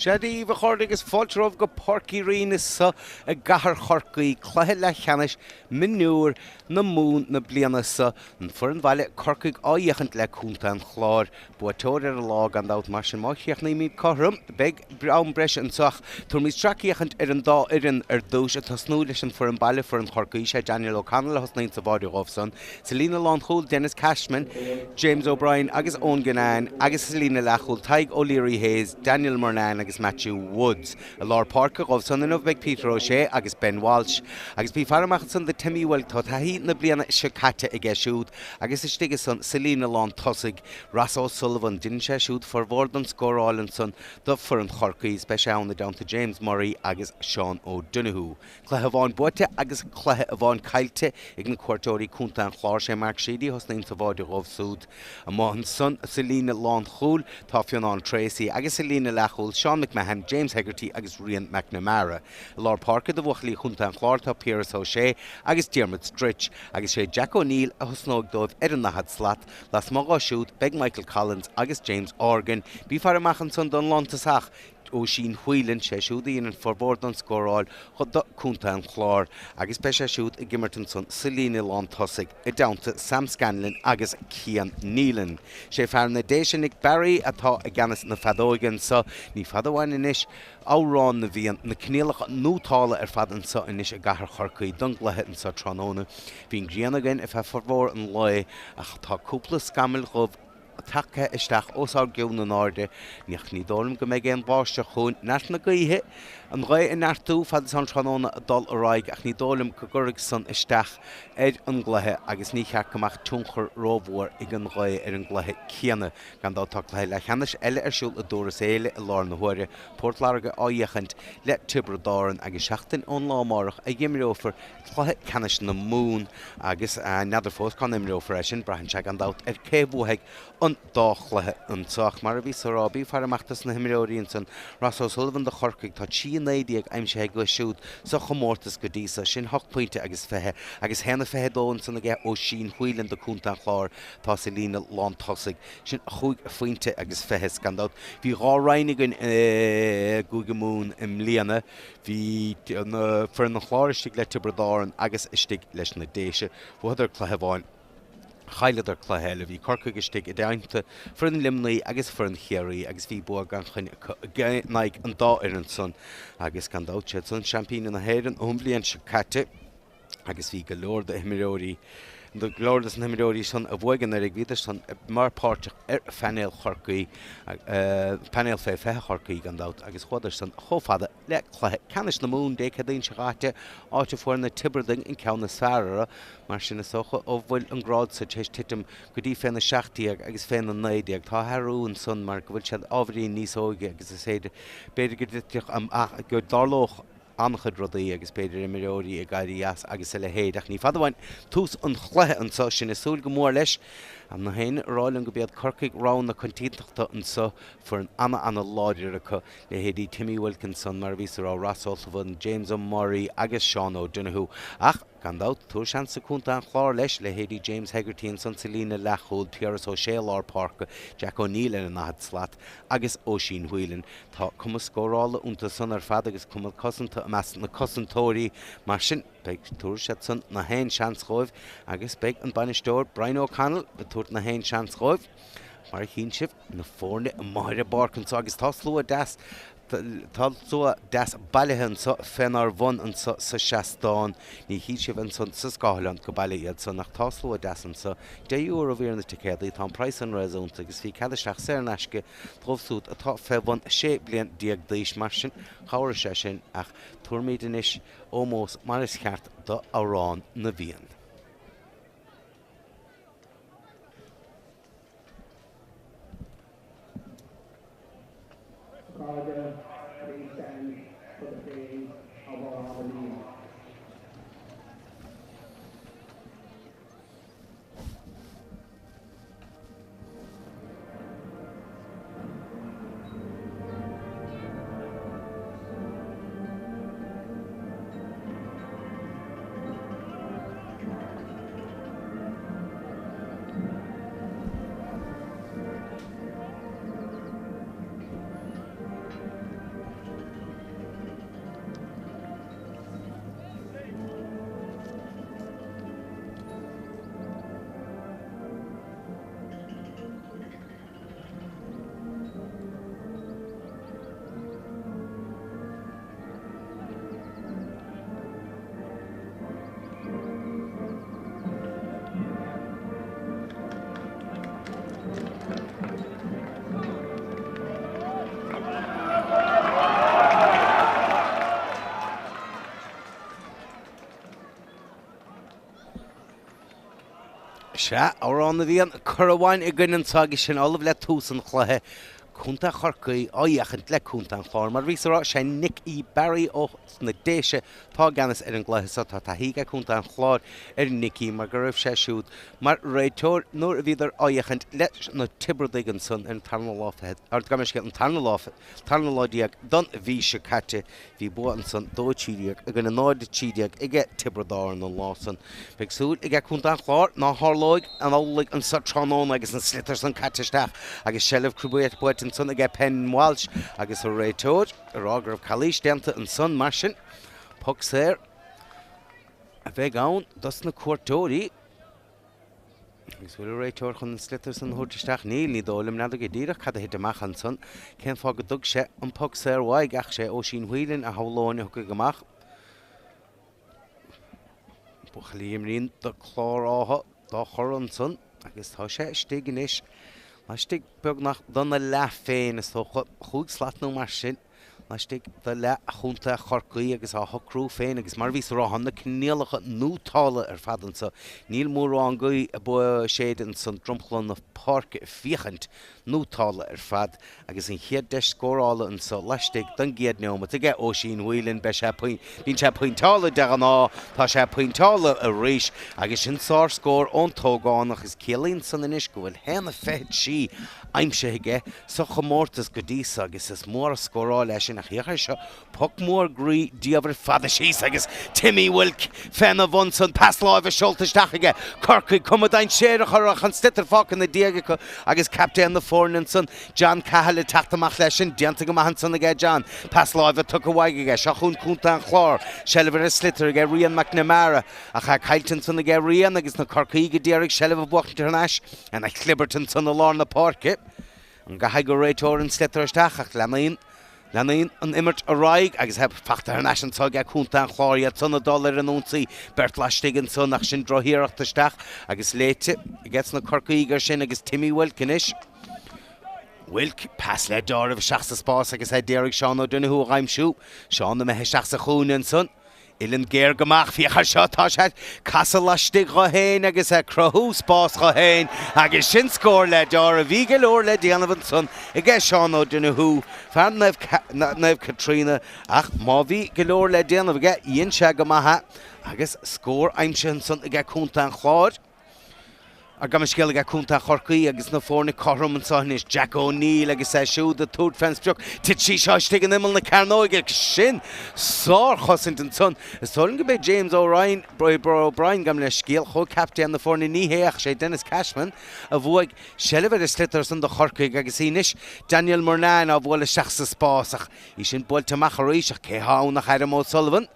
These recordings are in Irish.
Sea daoibh, a chairde, agus fáilte romhaibh go Páirc Uí Rinn anso i gcathair Chorcaí, cluiche leathcheannais mionúir na Mumhan na bliana seo. An foireann bhaile, Corcaigh, á fhiachaint le Contae an Chláir. Buaiteoir ar an lá, gan dabht, mar sin má chríochnaímid cothrom, beidh am breise anso ach tabharfaimid sracfhéachaint ar an dá fhoireann ar dtús, ag tosnú leis an foireann baile, foireann Chorcaí. Sé Daniel O'Connell a thosnaíonn sa bháide dhóibh san. Sa líne lánchúil, Denis Cashman, James O'Brien agus Eoin Ginnane agus sa líne leathchúil, Tadhg O'Leary Hayes, Daniel Murnane agus Matthew Woods. I lár páirce dhóibh san inniu beidh Peter O'Shea agus Ben Walsh. Agus bí faire amach ansan do Timmy Wilk, tá taithí na bliana seo caite aige siúd agus istigh ansan sa líne lán tosaigh, Ross O'Sullivan, deineann sé siúd formhór den scóráil ansan do foireann Chorcaí is beidh sé ann i dteannta James Murray agus Seán O'Donoghue. Cluiche amháin buaite agus cluiche amháin caillte ag na cuairteoirí Contae an Chláir. Sé Mark Sheedy a thosnaíonn sa bháide dhóibh súd. Amuigh ansan sa líne lánchúil tá Fionnán Treacy agus sa líne leathchúil Seán McMahon, James Hegarty agus Rian McNamara. I lár páirce do bhuachaillí Chontae an Chláir tá Piaras Ó Sé agus Diarmuid Stritch agus sé Jack O'Neill a thosnóidh dóibh ar an ndaichead slat. Lasmuigh dhó siúd beidh Michael Collins agus James Horgan. Bí faire amach ansan don lántosach Oisín Whelan, sé siúd a dhéanann formhór den scóráil do Contae an Chláir agus beidh sé siúd ag imirt ansan sa líne lán tosaigh i dteannta Sam Scanlon agus Cian Nealon. Sé fear na Déise Nick Barry atá i gceannas na feadóige anso. Ní fada uainn anois Amhrán na bhFiann, na coinníollacha nótála ar fad anso anois i gcathair Chorcaí don gcluiche anso tráthnóna. Bhí an ghrian againn ar feadh formhór an lae ach tá cúpla scamaill dhubh tagtha isteach os ár gcionn in airde, ach ní dóigh liom go mbeidh aon bháisteach chugainn. Neart na gaoithe, an ghaoth ag neartú fad is an tráthnóna ag dul ar aghaidh ach ní dóigh liom go gcuirfidh san isteach ar an gcluiche agus ní cheart go mbeadh tionchar rómhór ag an ghaoth ar an gcluiche céanna. Gan dabht tá cluiche leathcheannais eile ar siúl i dTuras Éile i láthair na huaire, Port Láirge á fhiachaint le Tiobraid Árann agus seachtain ón lá amárach a dh'imreofar cluiche ceannais na Mumhan agus n'fheadar fós cá n-imreofar é sin, braitheann sé gan dabht ar cé bhuafaidh an dá chluiche anso. Ach mar a bhíos a rá, bí faire amach dos na himreoirí ansan. Ross O'Sullivan do Chorcaigh, tá 3 19 aimsithe aige siúd sa chomórtas go dtí so, sin hocht pointe agus fiche, agus haon a 22 ansan aige Oisín Whelan do Contae an Chláir, atá sa líne lán tosaigh, sin chúig phointe agus fiche. 'S gan dabht bhí dhá roinn againn i gCúige Mumhan i mbliana. Bhí foireann an Chláir istigh le Tiobraid Árann agus istigh leis na Déise. Bhuadar cluiche amháin, chailleadar cluiche eile. Bhí Corcaigh istigh i dteannta foireann Luimnigh agus foireann Chiarraí agus bhí bua gan choinne acu in aghaidh an dá fhoireann san. Agus gan dabht, siad san seaimpíní na hÉireann ón bhliain seo caite. agus bhí go leor d'imreoirí, go leor des na himreoirí san a bhuaigh anuraidh, bhíodar san mar páirteach ar phainéal Chorcaí, painéal fé 20 Chorcaí gan dabht, agus chuadar san chomh fada le cluiche ceannais na Mumhan Dé Céadaoin seo chaite, áit a fuair na Tiobradaigh an ceann is fearr orthu. Mar sin is dócha ó bhfuil an grád so tar éis titim go dtí féna 17 agus féna 19, tá athrú ansan mar go bhfuil siad ábhairín níos óige agus is féidir, b'fhéidir go dtitfeadh, go dtarlódh, an-chuid rudaí agus b'fhéidir imreoirí ag éirí as agus a leithéid ach ní fada uainn tús an chluiche anso, sinn ag súil go mór leis. Ní haon rá liom go b'iad Corcaigh rogha na coitiantachta anso, foireann ana-ana-láidir acu, leithéidí Timmy Wilkinson, mar a bhíos a rá, Ross O'Sullivan, James O'Murray agus Seán O'Donoghue ach, Gan dabht, tabhair seans do Contae an Chláir leis, leithéidí James Hegarty ansan sa líne leathchúil, Piaras Ó Sé i lár páirce, Jack O'Neill ar an ndaichead slat agus Oisín Whelan. Tá cumas scórála iontu san ar fad agus cuma cosanta i measc na cosantóirí. Mar sin, beidh, tabharfaidh siad san na haon seans dhóibh agus beidh an bainisteoir Brian O'Connell ag tabhairt na haon seans dhóibh. Mar a chíonn sibh, na foirne amuigh ar an bpáirc anso agus tá slua deas Tá slua deas bailithe anso fénár bhun anso sa seastán. Ní chí sibh ansan sa scáileán go baile iad san, ach tá slua deas anso. €10 a bhí ar na ticéadaí, tá an praghas an-réasúnta agus bhí cead isteach saor in aisce dóibh súd atá fé bhun 16 bliain d'aois, mar sin chabhraigh sé sin, ach tabharfaimid anois ómós mar is cheart do Amhrán na bhFiann. A chairde, please stand for the playing of Amhrán na bhFiann. Sea, Amhrán na bhFiann, Curaí againn anseo agus sinn ullamh le tús an chluiche. Contae Chorcaí á fhéachaint le Contae an Chláir. Mar a bhíos a rá, sé Nicky Barry ó na Déise atá i gceannas ar an gcluiche seo. Tá taithí ag Contae an Chláir ar Nicky mar go raibh sé siúd mar réiteoir nuair a bhíodar á fhéachaint leis na Tiobradaigh ansan ar an tarna lá fichead, ar, gabh mo leithscéal, an tarna lá, tarna lá den mhí seo caite. Bhí bua ansan 2, 13 i gcoinne 0, 13 aige Tiobraid Árann an lá san. Beidh súil aige Contae an Chláir ná tharlóidh an amhlaidh anso tráthnóna agus an sliotar san caite isteach agus seilbh buaite ansan aige Pen Walsh agus an réiteoir ag rá go raibh calaois déanta ansan mar sin poc saor a bheidh ann dos na cuairteoirí. Agus bhfuil an réiteoir chun an sliotar san a thabhairt isteach? Níl, ní dóigh liom. N'fheadar go díreach cad a thit amach ansan, cén fáth go dtug sé an poc saor uaidh, ach sé Oisín Whelan a shamhlóinn a thiocfaidh amach. Buachaill a imríonn do Chlár Átha dá chur ansan agus tá sé istigh anois, laistigh beagnach dona leath féin, is dócha, chúig slat nó mar sin. laistigh de leath chontae Chorcaí agus á shocrú féin agus mar a bhíos a rá, tá na coinníollacha nótálta ar fad anso. Níl mórán gaoth ag séideadh ansan dromchla na páirce féachaint nótálta ar fad agus an chéad deis scórála anso laistigh den gcéad neomat aige Oisín Whelan. Beidh sé bíonn sé pointeála de ghnáth, tá sé pointeála arís agus sin sárscór ón t-ógánach is ciallaíonn san anois go bhfuil haon a fichead trí aimsithe aige sa chomórtas go dtí so agus is mór an scóráil é sin ach féach air seo, poc mór groí diamhair fada síos agus Timmy Wilk féna bhun san, pas láimhe seolta isteach aige, Corcaigh, cuma dainséarach orthu ach an sliotar fágtha ina diaidh acu agus captaen na foirne ansan, John Cahill ag teacht amach leis sin, déanta go maith ansan aige John, pas láimhe tugtha uaidh aige, seo chugainn Contae an Chláir, seilbh ar an sliotar aige Rian McNamara ach é caillte ansan aige Rian agus na Corcaígh a d'iarraidh seilbh a bhuachaint thar n-ais ina chlibirt ansan i lár na páirce. An gcaithfidh an réiteoir an sliotar isteach ach leanann leanann an imirt ar aghaidh agus é fachta thar n-ais anso aige Contae an Chláir iad san ag dul ar an ionsaí beirt laistigh ansan ach sin drochiarracht isteach agus léite aige sna Corcaígh ar sin agus Timmy Wilk anois. Wilk, pas le deáramh isteach sa spás agus é d'iarraidh Seán O'Donoghue a dh'aimsiú. Seán imithe isteach sa chúinne ansan. Uillinn géar go maith, féach air seo, tá sé ag casadh laistigh dho fhéin agus ag cruthú spás dho fhéin agus sin scór le deáramh. Bhí go leor le déanamh ansan aige Seán O'Donoghue, fear Naomh Caitríona, ach má bhí go leor le déanamh aige, dhein sé go maith é agus scór aimsithe ansan aige Contae an Chláir. Gabh mo leithscéal aige Contae Chorcaí agus na foirne cothrom anseo anois. Jack O'Neill agus é siúd ag tabhairt fén sprioc. Thit sí seo istigh in imeall na cearnóige agus sin sárchosaint ansan. Is dóigh liom go b'é James O'Ryan, O'Brien gabh mo leithscéal, comhchaptaen na foirne, ní hé ach sé Denis Cashman a bhuaigh seilbh ar an sliotar san do Chorcaigh agus í anois Daniel Murnane á bhualadh isteach sa spás ach í sin buailte amach arís ach cé thá ann ach Adam O'Sullivan.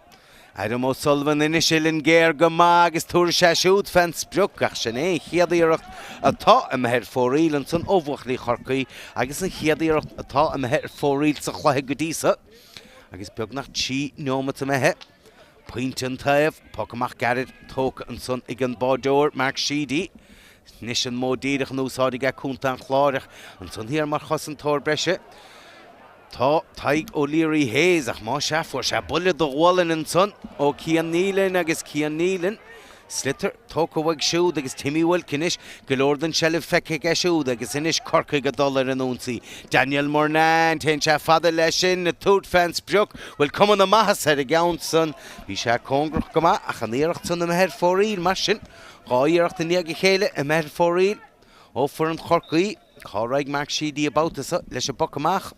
Adam O'Sullivan anois uillinn géar go maith agus tabharfaidh sé siúd fén sprioc ach sin é an chéad iarracht atá imithe ar fóraoil ansan ó bhuachaillí Chorcaí agus an chéad iarracht atá imithe ar fóraoil sa chluiche go dtí so agus beagnach 3 neomat imithe. Pointe an taobh, poc amach gairid tógtha ansan ag an báideoir Mark Sheedy. Anois an modh díreach in úsáid aige Contae an Chláir ach ansan thiar mar chosantóir breise. Tá Tadhg O'Leary Hayes, ach má sea, fuair sé buille de ghualainn ansan ó Cian Nealon agus Cian Nealon, sliotar tógtha uaidh siúd agus Timmy Wilk anois, go leor den tseilbh feicthe aige siúd agus anois Corcaigh ag dul ar an ionsaí. Daniel Murnane, téann sé fada leis sin, ag tabhairt fén sprioc, bhfuil cuma na maitheasa ar an gceann san. Bhí sé cóngarach go maith ach an iarracht san imithe ar fóraoil, mar sin, dhá iarracht i ndiaidh a chéile imithe ar fóraoil ó foireann Chorcaí. Cá raghaidh Mark Sheedy an babhta seo leis an bpoc amach?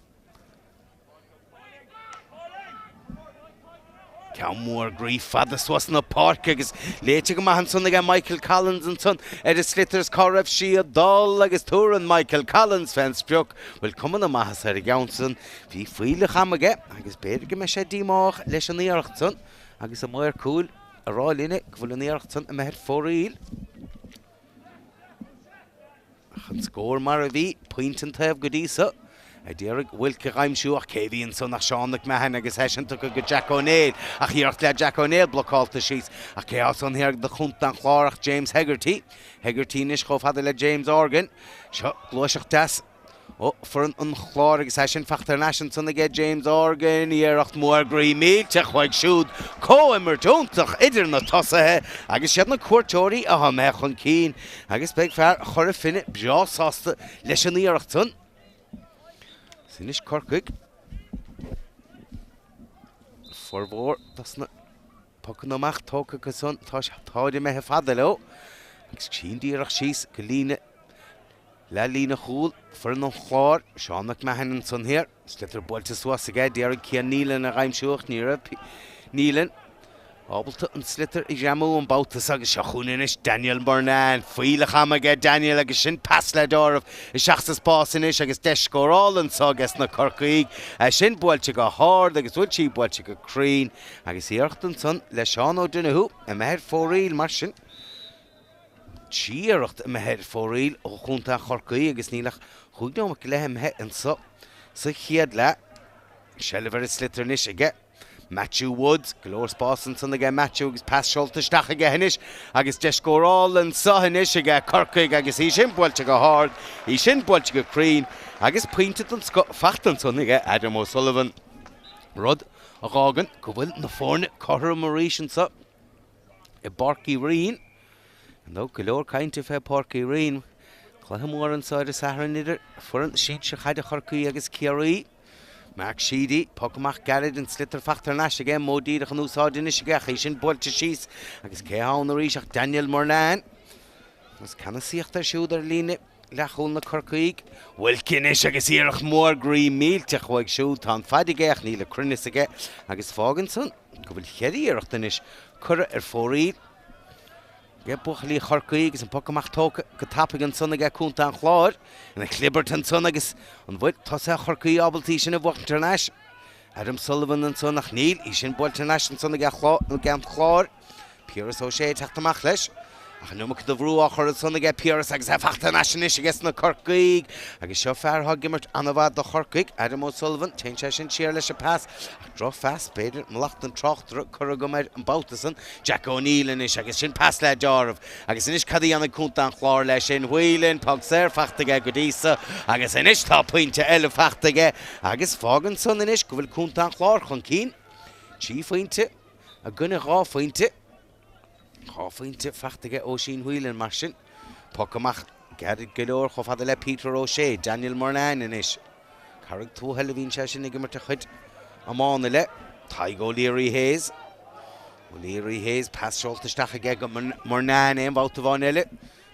Ceann mór groí fada suas na páirce agus léite go maith ansan aige Michael Collins ansan ar an sliotar is cá raibh sí ag dul agus tabharann Michael Collins fén sprioc. Bhfuil cuma na maitheasa ar an gceann san? Bhí fuílleach ama aige agus b'fhéidir go mbeidh sé díomách leis an iarracht san agus an maor cúil ag rá linne go bhfuil an iarracht san imithe ar fóraoil. Ach an scór mar a bhí, pointe an taobh go dtí so, a d'iarraidh Wilk a dh'aimsiú ach cé bhí ansan ach Seán McMahon agus eisean tugtha go Jack O'Neill ach iarracht le Jack O'Neill blocálta síos ach cé thá san thiar do chontae an Chláir ach James Hegarty. Hegarty anois chomh fada le James Organ. Seo gluaiseacht deas. Ó foireann an Chláir agus é sin fachta thar n-ais ansan aige James Horgan, iarracht mhór groí millteach uaidh siúd, comhimirt iontach idir na tosaithe agus siad na cuairteoirí atá imithe chun cinn agus beidh fear Chora Finne breá sásta leis an iarracht san. Is anois Corcaigh. Formhór dos na pocanna amach tógtha acu san, tá táid imithe fada leo agus cinn díreach síos go líne Leathlíne chúil foireann an Chláir, Seán McMahon ansan thiar. Sliotar buailte suas aige, d'iarraidh Cian Nealon a aimsiú ach ní raibh Nealon ábalta an sliotar a ghreamú an babhta so agus seo chugainn anois Daniel Murnane. Fuílleach ama aige Daniel agus sin pas le deáramh isteach sa spás anois agus deis scórála anso aige sna Corcaígh. É sin buailte go hard agus bhfuil sí buailte go cruinn agus iarracht ansan le Seán O'Donoghue imithe ar fóraoil mar sin. 3 iarracht imithe ar fóraoil ó chontae Chorcaí agus níl ach chúig neomat go leith imithe anso sa chéad leath. Seilbh ar an sliotar anois aige Matthew Woods. Go leor spáis ansan aige Matthew agus pas seolta isteach aige anois agus deis scórála anso anois aige Corcaigh agus í sin buailte go hard, í sin buailte go cruinn agus pointe den scoth fachta ansan aige Adam O'Sullivan. Rud a dh'fhágann go bhfuil na foirne cothrom arís anso. i bPáirc Uí Rinn. Ar ndóigh, go leor cainte fé Pháirc Uí Rinn. Cluiche mór anso ar an Satharn idir foireann sinsir chaide Chorcaí agus Ciarraí. Mark Sheedy, poc amach gairid, an sliotar fachta thar n-ais aige, modh díreach in úsáid anois aige ach í sin buailte síos agus cé ann arís ach Daniel Murnane. Agus ceannasaíocht air siúd ar líne leathchúl na Corcaígh. Wilkie anois agus iarracht mhór groí millteach uaidh siúd. Tá an faid aige ach níl an cruinneas aige agus fágann san go bhfuil cheithre iarracht anois curtha ar fóraoil ag buachaillí Chorcaí agus an poc amach tógtha go tapaidh ansan aige contae an Chláir ina chlibirt ansan agus an bhfuil tosaithe Chorcaí ábalta í sin a bhuachaint thar n-ais? Adam Sullivan ansan ach níl í sin buailte thar n-ais ansan aige an Chlár. Piaras Ó Sé ag teacht amach leis. Ach an iomarca de bhrú á chur ansan aige Piaras agus é fachta thar n-ais anois aige sna Corcaígh. Agus seo fear atá ag imirt an-mhaith do Chorcaigh, Adam O'Sullivan. Téann sé sin siar leis an pas ach droch-phas, b'fhéidir, mallacht an tráchtaire curtha agam air an babhta san. Jack O'Neill anois agus sin pas le deáramh. Agus anois cad a dhéanfaidh contae an Chláir leis sin? Whelan, poc saor fachta aige go dtí so agus anois tá pointe eile fachta aige agus fágann san anois go bhfuil contae an Chláir chun cinn. 3 phointe. I gcoinne 2 phointe. 2 phointe fachta aige Oisín Whelan mar sin. Poc amach gairid go leor chomh fada le Peter O'Shea. Daniel Murnane anois. Carraig Tuathail a bhíonn sé sin ag imirt a chuid iomána le Tadhg O'Leary Hayes. O'Leary Hayes, pas seolta isteach aige go Murnane aon bhabhta amháin eile.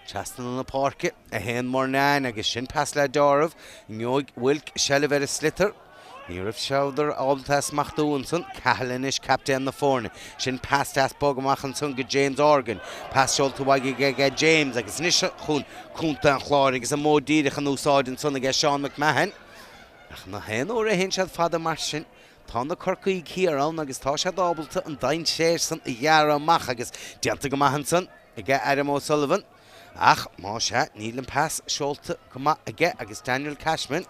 Trasna na páirce a théann Murnane agus sin pas le deáramh. Gheobhaidh Wilk seilbh ar an sliotar. Ní raibh Showther ábalta é a smachtú ansan. Cahill anois, captaen na foirne. Sin pas deas bog amach ansan go James Horgan. Pas seolta uaidh aige James agus anois chun contae an Chláir agus an modh díreach in úsáid ansan aige Seán McMahon. Ach na haon uair a théann siad fada mar sin, tá na Corcaígh thiar ann agus tá siad ábalta an dainséar san a ghearradh amach agus déanta go maith ansan aige Adam O'Sullivan. Ach más ea, níl an pas seolta go maith aige agus Daniel Cashman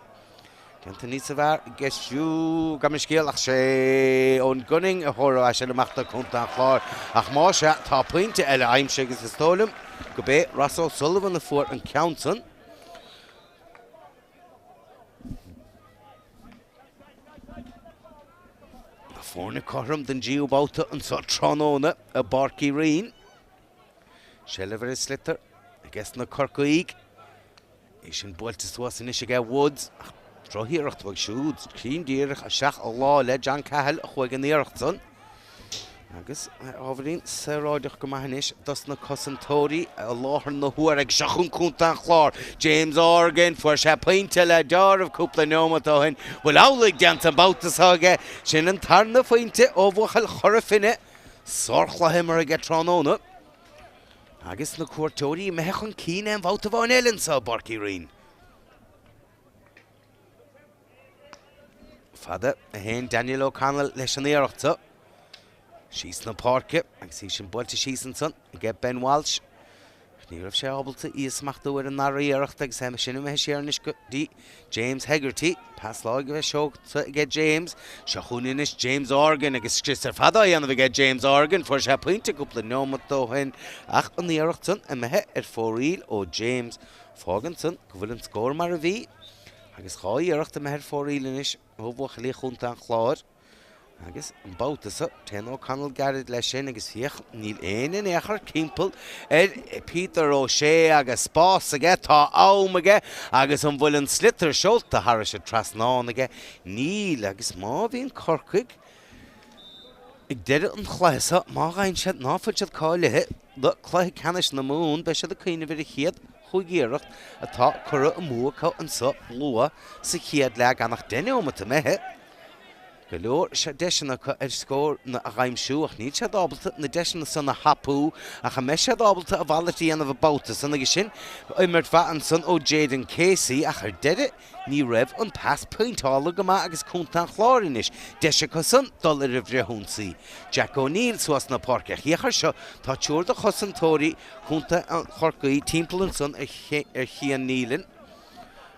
déanta níosa bhfearr aige siúd. Gabh mo scéal ach sé Eoin Gunning a thabharfadh é sin amach do Chontae an Chláir. Ach más ea, tá pointe eile aimsithe agus is dóigh liom go b'é Ross O'Sullivan a fuair an ceann san. Na foirne cothrom don dtríú babhta anseo tráthnóna i bPáirc Uí Rinn. Seilbh ar an sliotar aige sna Corcaígh. É sin buailte suas anois aige Woods ach drochiarracht uaidh siúd. Cruinn díreach isteach i lámha le John Cahill a chuaigh an iarracht san. Agus ábhairín saoráideach go maith anois dos na cosantóirí i láthair na huaire. Agus seo chun contae an Chláir, James Horgan, fuair sé pointe le deáramh cúpla neomat ó shin. Bhfuil amhlaidh déanta an babhta seo aige? Sin an tarna phointe ó bhuachaill Chora Finne. Sárchluiche imeartha aige tráthnóna agus na cuairteoirí imithe chun cinn aon bhabhta amháin eile anseo i bPáirc Uí Rinn. Fada a théann Daniel O'Connell leis an iarracht seo. Síos na páirce agus í sin buailte síos ansan aige Ben Walsh. Ní raibh sé ábalta í a smachtú ar an ndara iarracht agus é sin imithe siar anois go dtí James Hegarty. Pas láimhe a bheith seolta aige James. Seo chugainn anois James Horgan agus scrios ar fad á dhéanamh aige James Horgan. Fuair sé pointe cúpla neomat ó shin ach an iarracht san imithe ar fóraoil ó James. Fágann san go bhfuil an scór mar a bhí. Agus 2 iarracht imithe ar fóraoil anois ó bhuachaillí Chontae an Chláir. Agus an babhta so, téann O'Connell gairid leis sin agus féach, níl éinne in aon chor timpeall ar Peter O'Shea agus spás aige, tá am aige agus an bhfuil an sliotar seolta thairis an trasnán aige? Níl agus má bhíonn Corcaigh ag deireadh an chluiche so, má fhaigheann siad ná fuil siad cáilithe do cluiche ceannais na Mumhan, beidh siad ag cuimhneamh ar an chéad chúig iarracht atá curtha amú acu anso luath sa chéad leath gan ach deich neomat imithe. Go leor deiseanna acu ar scóranna a dh'aimsiú ach níl siad ábalta na deiseanna san a thapú ach an mbeidh siad ábalta a mhalairt a dhéanamh an babhta san agus sin imirt mhaith ansan ó Jayden Casey ach ar deireadh ní raibh an pas pointeála go maith agus Contae an Chláir anois deis acu san dul ar an bhfrithionsaí. Jack O'Neill suas na páirce ach féach air seo tá triúr de chosantóirí Chontae Chorcaí timpeall ansan ar Chian Nealon.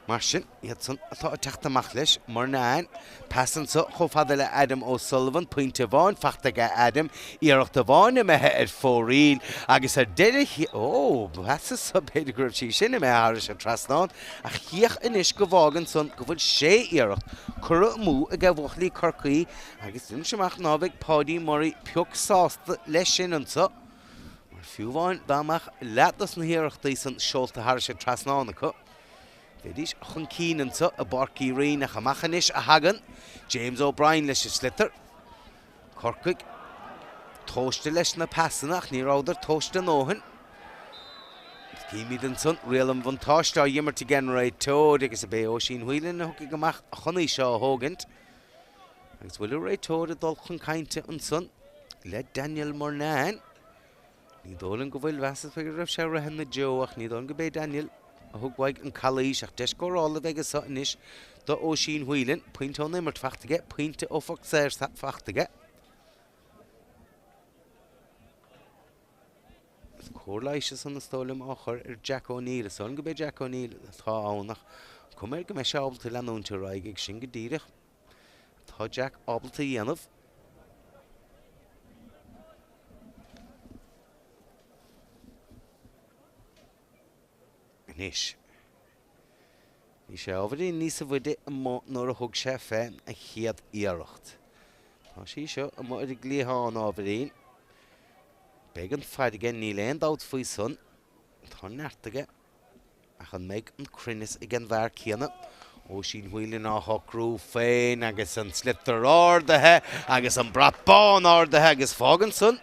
Mar sin, iad san atá ag teacht amach leis, Murnane, pas anso chomh fada le Adam O'Sullivan, pointe amháin fachta aige Adam, iarracht amháin imithe ar fóraoil agus ar deireadh thiar, ó, mheasas b'fhéidir go raibh sí sin imithe thairis an trasnán, ach féach anois go bhfágann san go bhfuil sé iarracht curtha amú aige bhuachaillí Chorcaí agus deinimse amach ná beidh Páidí Murray pioc sásta leis sin anso, mar fiú amháin dá mbeadh leath dos na hiarrachtaí san seolta thairis an trasnán acu. Bheidís chun cinn anso i bPáirc Uí Rinn ach amach anois a thagann James O'Brien leis an sliotar. Corcaigh tomhaiste leis na pasanna ach ní rabhadar tomhaiste a ndóthain. Címid ansan riail an bhuntáiste á dh'imirt ag an réiteoir agus ab é Oisín Whelan a thiocfaidh amach chun í seo a thógaint. Agus bhfuil an réiteoir ag dul chun cainte ansan le Daniel Murnane. Ní dóigh liom go bhfuil, mheasas go raibh sé ag rith ina dtreo ach ní dóigh liom go b'é Daniel a thug uaidh an calaois ach deis scórála a bheidh anso anois do Oisín Whelan. Pointe ón imirt fachta aige, pointe ó phoc saor fachta aige. Is cóir leighis ansan is dóigh liom á chur ar Jack O'Neill. Is dóigh liom go b'é Jack O'Neill atá ann ach an cuma air go mbeidh sé ábalta leanúint ar aghaidh agus sin go díreach atá Jack ábalta a dhéanamh. Anois, bhí sé ábhairín níosa bhfaide amuigh nuair a thug sé fén a chéad iarracht. Tá sí seo amuigh ar an gcliathán ábhairín. Beidh an fad aige, níl aon dabht faoi san. Tá neart aige. Ach an mbeidh an cruinneas ag an bhfear céanna? Oisín Whelan á shocrú féin agus an sliotar ardaithe agus an brat bán ardaithe agus fágann san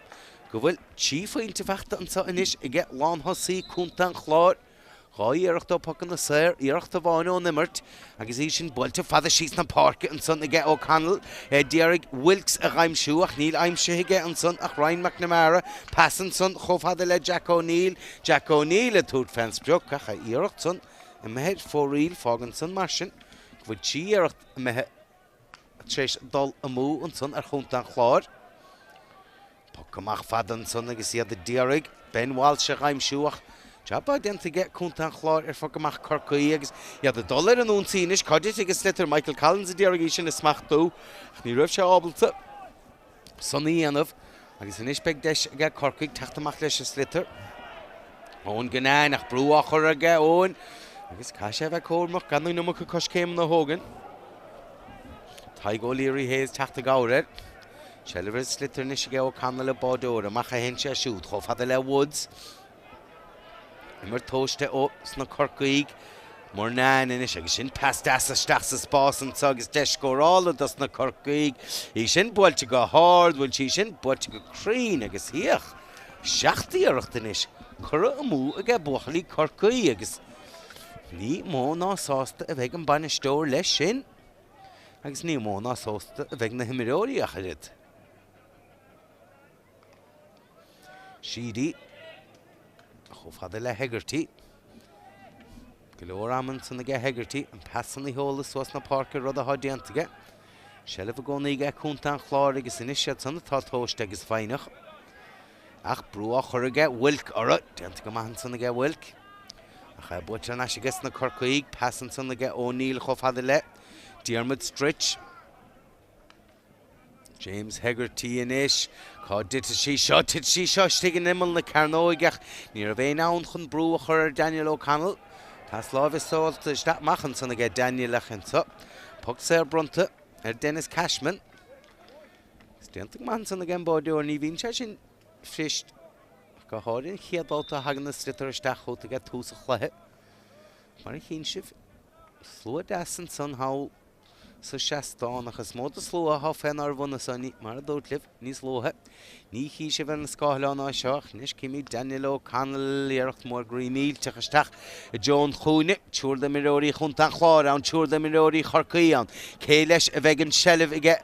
go bhfuil 3 phointe fachta anseo anois aige lánthosaí Contae an Chláir. 2 iarracht ó pocanna saor, iarracht amháin ón imirt agus í sin buailte fada síos na páirce ansan aige O'Connell. É d'iarraidh Wilkes a dh'aimsiú ach níl aimsithe aige ansan ach Ryan McNamara. Pas ansan chomh fada le Jack O'Neill. Jack O'Neill ag tabhairt fén sprioc ach a iarracht san imithe ar fóraoil. Fágann san mar sin go bhfuil 3 iarracht imithe tar éis dul amú ansan ar chontae an Chláir. Poc amach fada ansan agus iad a d'iarraidh Ben Walsh a dh'aimsiú ach jab breá déanta aige contae an Chláir ar phoc amach Chorcaí agus iad ag dul ar an ionsaí anois. Cá dtitfidh an sliotar? Michael Collins a d'iarraidh í sin a smachtú ach ní raibh sé ábalta san a dhéanamh agus anois beidh deis aige Corcaigh teacht amach leis an sliotar. Eoin Guinane ach brú á chur aige Eoin agus caithfidh sé a bheith cúramach gan an iomarca coiscéimeanna a thógaint. Tadhg O'Leary Hayes teacht i gcabhair air. Seilbh ar an sliotar anois aige O'Connell an báireoir. Amach a théann sé siúd chomh fada le Woods. Imirt tomhaiste ó sna Corcaígh. Murnane anois agus sin pas deas isteach sa spás anseo agus deis scórála dos na Corcaígh. Í sin buailte go hard, bhfuil sí sin buailte go cruinn agus féach, 7 iarracht anois curtha amú aige buachaillí Chorcaí agus ní mó ná sásta a bheidh an bainisteoir leis sin. Agus ní mó ná sásta a bheidh na himreoirí ach oiread. Sheedy chomh fada le Hegarty. Go leor ama ansan aige Hegarty, an pas san a sheoladh suas na páirce, rud atá déanta aige. Seilbh i gcónaí aige Contae an Chláir agus anois iad san atá tomhaiste agus foighneach. Ach brú á chur aige Wilk orthu. Déanta go maith ansan aige Wilk. Ach é buaite thar n-ais aige sna Corcaígh. Pas ansan aige O'Neill chomh fada le Diarmuid Stritch. James Hegarty anois. Cá dtitfidh sí seo? Titfidh sí seo istigh in imeall na cearnóige ach ní raibh éinne ann chun brú a chur ar Daniel O'Connell. Pas láimhe seolta isteach amach ansan aige Daniel ach anso poc saor bronnta ar Denis Cashman. Is déanta go maith ansan aige an báideoir, ní bhíonn sé sin fuirist ach go háirithe an chéad bhabhta a thagann an sliotar isteach chugat ag tús an chluiche. Mar a chíonn sibh, slua deas ansan thall sa seastán ach is mó de slua atá fénár bhun anso, mar a dúrt libh níos luaithe. Ní chí sibh ar an scáileán é seo ach anois címid Daniel O'Connell, iarracht mór groí millteach isteach i dtreo an chúinne. Triúr d'imreoirí Chontae an Chláir ann, triúr d'imreoirí Chorcaí ann. Cé leis a bheidh an tseilbh aige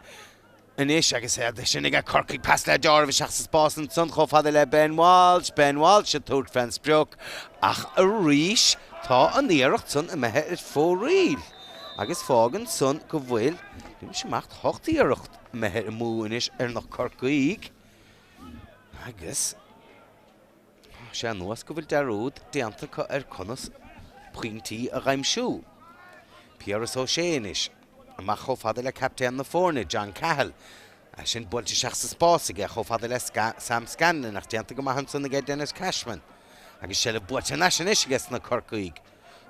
anois agus é sin aige Corcaigh? Pas le deáramh isteach sa spás ansan chomh fada le Ben Walsh. Ben Walsh ag tabhairt fén sprioc ach arís tá an iarracht san imithe ar fóraoil agus fágann san go bhfuil, níl mise ach 8 iarracht imithe amú anois ar na Corcaígh agus tá sé anuas go bhfuil dearúd déanta acu ar conas pointí a dh'aimsiú. Piaras Ó Sé anois amach chomh fada le captaen na foirne, John Cahill. É sin buailte isteach sa spás aige chomh fada le Sam Scanlon ach déanta go maith ansan aige Denis Cashman. Agus seilbh buaite thar n-ais anois aige sna Corcaígh.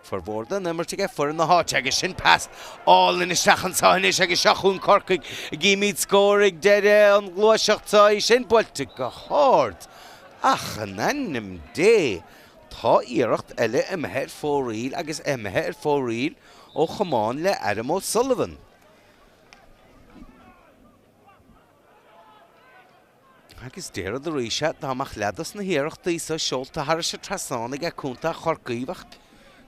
Formhór den imirt aige foireann na háite agus sin pas álainn isteach anseo anois agus seo chugainn Corcaigh. Gímid scór ag deireadh an ghluaiseacht seo, í sin buailte go hard ach in ainm Dé tá iarracht eile imithe ar fóraoil agus imithe ar fóraoil ó chamán le Adam O'Sullivan. Agus déarfad arís é, dá mbeadh leath dos na hiarrachtaí so seolta thairis an trasnán aige Contae Chorcaí, bheadh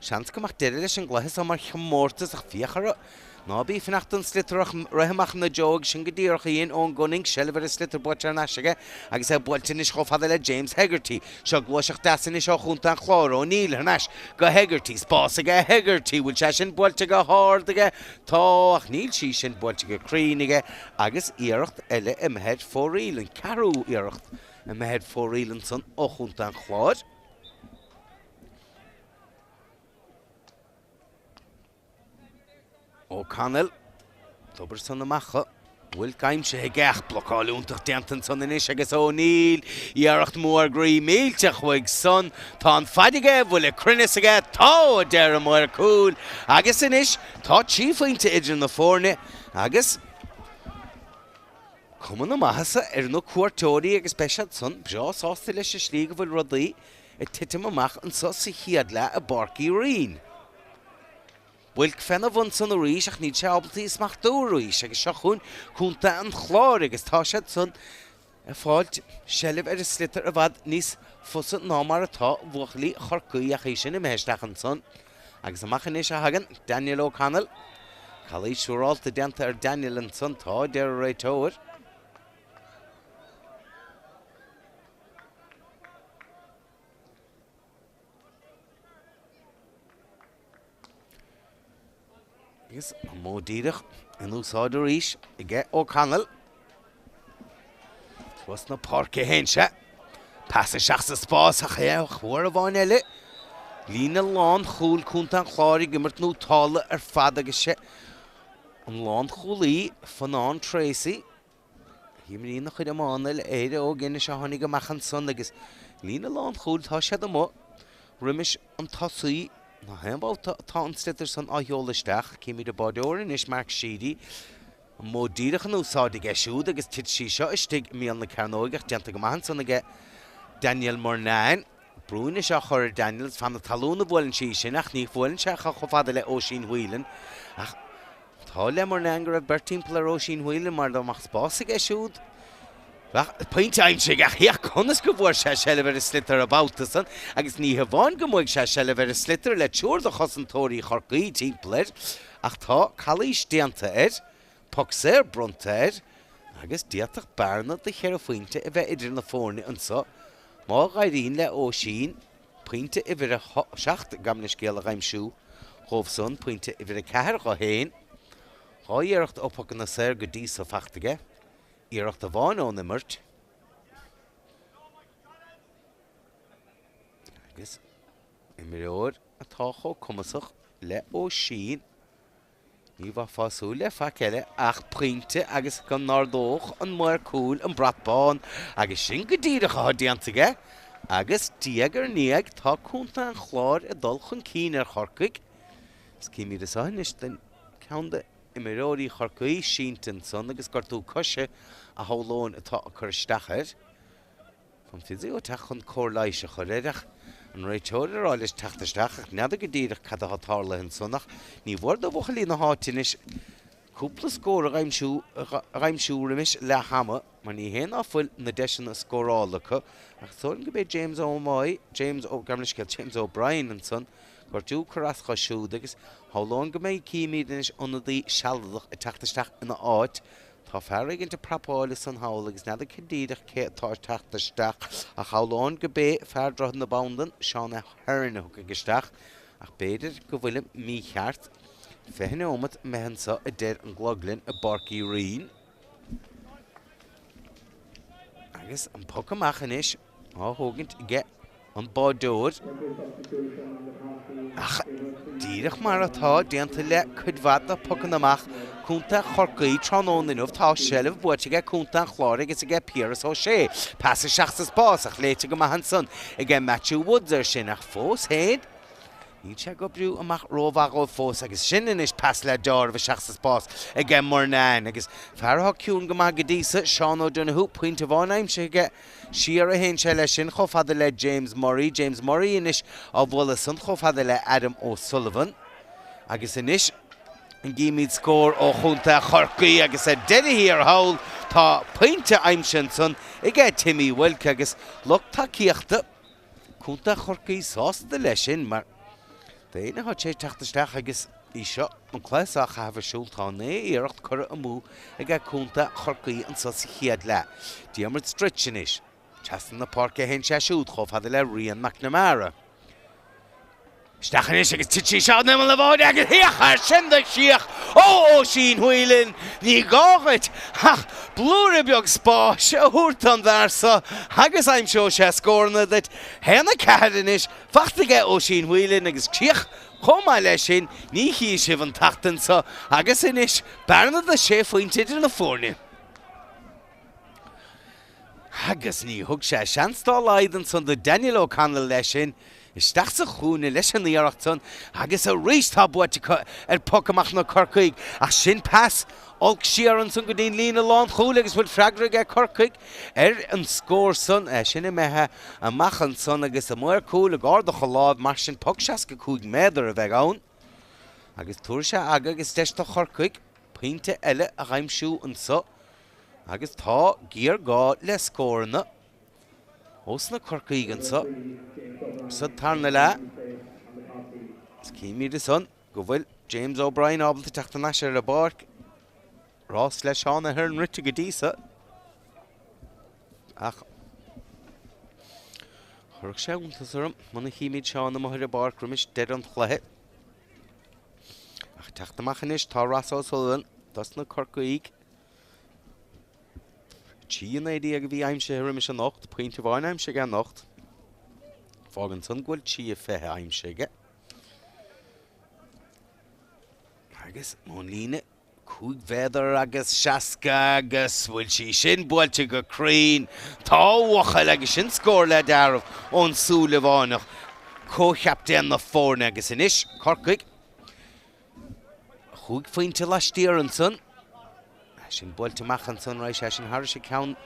seans go mbeadh deireadh leis an gcluiche so mar chomórtas ach féach orthu. Ná bí ag fanacht don sliotar ach rith amach ina dtreo agus sin go díreach a dhein Eoin Gunning, seilbh ar an sliotar buaite thar n-ais aige agus é buailte anois chomh fada le James Hegarty. Seo gluaiseacht deas anois ó Chontae an Chláir, O'Neill thar n-ais go Hegarty, spás aige Hegarty, bhfuil sé sin buailte go hard aige? Tá, ach níl sí sin buailte go cruinn aige agus iarracht eile imithe ar fóraoil, an ceathrú iarracht imithe ar fóraoil ansan ó Chontae an Chláir. O'Connell, d'obair san amach a bhfuil aimsithe aige ach blocáil iontach déanta ansan anois agus O'Neill, iarracht mór groí millteach uaidh san. Tá an fad aige, bhfuil an cruinneas aige, tá, a deir an maor cúil agus anois tá 3 phointe idir na foirne agus cuma na maitheasa ar na cuairteoirí agus beidh siad san breá sásta leis an slí go bhfuil rudaí ag titim amach anso sa chéad leath i bPáirc Uí Rinn. Builc féna bhun san arís ach níl sé ábalta í a smachtú arís agus seo chugainn Contae an Chláir agus tá siad san ag fáilt seilbh ar an sliotar i bhfad níos fusa ná mar atá buachaillí Chorcaí ach í sin imithe isteach ansan agus amach anois a thagann Daniel O'Connell. Calaois siúrálta déanta ar Daniel ansan, tá, a deir an réiteoir. Agus an modh díreach in úsáid arís aige O'Connell. Suas na páirce a théann sé. Pas isteach sa spás ach é uair amháin eile. Líne lánchúil Contae an Chláir ag imirt nótála ar fad agus sé an lánchúlaí Fionán Treacy Imríonn a chuid iomána le Éire Óg anois a tháinig amach ansan agus líne lánchúil tá siad amuigh roimis an tosaí gach aon bhabhta atá an sliotar san á sheoladh isteach. Címid an báideoir anois Mark Sheedy an modh díreach in úsáid aige siúd agus tit sí seo istigh i mbéal na cearnóige ach déanta go maith ansan aige Daniel Murnane. Brú anois á chur ar Daniels fan na talún a bhuaileann sí sin ach ní bhuaileann sé chomh fada le Oisín Whelan ach Tá le Murnane go raibh beirt timpeall ar Oisín Whelan mar dá mbeadh spás aige siúd, bheadh pointe aimsithe aige ach féach conas go bhfuair sé seilbh ar an sliotar an babhta san agus ní hamháin go mbuaigh sé seilbh ar an sliotar le triúr de chosantóirí Chorcaí timpeall air ach tá calaois déanta air, poc saor bronnta air agus d'fhéadfadh bearna de cheithre phointe a bheith idir na foirne anso má dh'éiríonn le Oisín Pointe uimhir a 7, gabh mo leithscéal, a dh'aimsiú dhóibh san, pointe uimhir a 4 dho fhéin. 2 iarracht ó phocanna saor go dtí so fachta aige. Iarracht amháin ón imirt. Agus imreoir atá chomh cumasach le Oisín. Ní bheifeá ag súil le faic eile ach pointe agus go n-ardódh an maor cúil an brat bán agus sin go díreach atá déanta aige. Agus diaidh ar ndiaidh tá Contae an Chláir ag dul chun cinn ar Chorcaigh. Is címid anso anois den ceann de imreoirí Chorcaí sínte ansan agus gortú coise a shamhlóinn atá ag cur isteach air. Tá an physio ag teacht chun cóir leighis a chur air ach an réiteoir ag rá leis teacht isteach ach n'fheadar go díreach cad atá tarlaithe ansan ach ní mhór do bhuachaillí na háite anois cúpla scór a dh'aimsiú roimis leath ama mar ní hé ná fuil na deiseanna scórála acu ach is dóigh liom gurb é James Ó Máigh, James Ó, gabh mo leithscéal, James O'Brien ansan, gortú ag cur as dho siúd agus shamhlóinn go mbeidh címid anois ionadaí sealadach ag teacht isteach ina áit. Tá fear éigint ag prapáil ansan thall agus n'fheadar go díreach cé atá ag teacht isteach ach shamhlóinn go b'é fear Droichead na Bandan, Seán Ahern a thiocfaidh isteach ach b'fhéidir go bhfuilim mícheart. 20 neomat imithe anso a deir an gclog linn i bPáirc Uí Rinn. Agus an poc amach anois á thógaint aige an báideoir. Ach díreach mar atá déanta le cuid mhaith de phocanna amach Contae Chorcaí tráthnóna inniu, tá seilbh buaite aige Contae an Chláir agus aige Piaras Ó Sé. Pas isteach sa spás ach léite go maith ansan aige Matthew Woods air sin ach fós féin Níl sé ag oibriú amach rómhaith dhóibh fós agus sin anois pas le deáramh isteach sa spás aige Murnane agus fear atá ciúin go maith go dtí so, Seán O'Donoghue, pointe amháin aimsithe aige, siar a théann sé leis sin chomh fada le James Murray, James Murray anois á bhualadh san chomh fada le Adam O'Sullivan agus anois an gcímid scór ó chontae Chorcaí agus ar deireadh thiar thall tá pointe aimsithe ansan aige Timmy Wilk agus lucht tacaíochta Contae Chorcaí sásta leis sin mar d'éinne atá tar éis teacht isteach agus í seo an cluiche seo a chaitheamh ar siúl tá 9 iarracht curtha amú aige Contae Chorcaí anso sa chéad leath. Diarmuid Stritch anois. Trasna na páirce a théann sé siúd chomh fada le Rian McNamara. Isteach anois agus tit sí seo in imeall na báide agus féach air sin de chríoch ó Oisín Whelan! Ní gá dhuit ach blúire beag spáis a thabhairt don bhfear seo agus aimseoidh sé scóranna duit. 1-4 anois faighte aige Oisín Whelan agus críoch chomh maith leis sin ní chífidh sibh an tseachtain seo agus anois bearna de sé phointe idir na foirne. Agus ní thug sé seans dá laghad ansan do Daniel O'Connell leis sin, isteach sa chúinne leis an iarracht san agus arís tá buaite acu ar poc amach na Corcaígh ach sin pas olc siar ansan go dtí an líne lánchúil agus bhfuil freagra aige Corcaigh ar an scór san, é sin imithe amach ansan agus an maor cúil ag ardach a láimh mar sin poc 65 méadar a bheidh ann agus tabharfaidh sé aga agus deis do Chorcaigh pointe eile a dh'aimsiú anso. Agus tá géarghá le scóranna ós na Corcaígh anso sa tarna leath. Is címid ansan go bhfuil James O'Brien ábalta teacht thar n-ais ar an bpáirc. Rás le Seán Ahern rite go dtí so. Ach chuirfeadh sé iontas orm muna chímid Seán amuigh ar an bpáirc roimis deireadh an chluiche. Ach teacht amach anois tá Ross O'Sullivan dos na Corcaígh. 3-19 a bhí aimsithe roimis anocht, pointe amháin aimsithe aige anocht. Fágann san go bhfuil 3-20 aimsithe aige. Agus ón líne 5 mhéadar agus 60 agus bhfuil sí sin buailte go cruinn. Tá a bhuachaill agus sin scór le deáramh ón Súilleabhánach, comhchaptaen na foirne agus anois Corcaigh. Chúig phointe laistiar ansan. Sin buailte amach ansan, raghaidh sé sin thairis ag ceann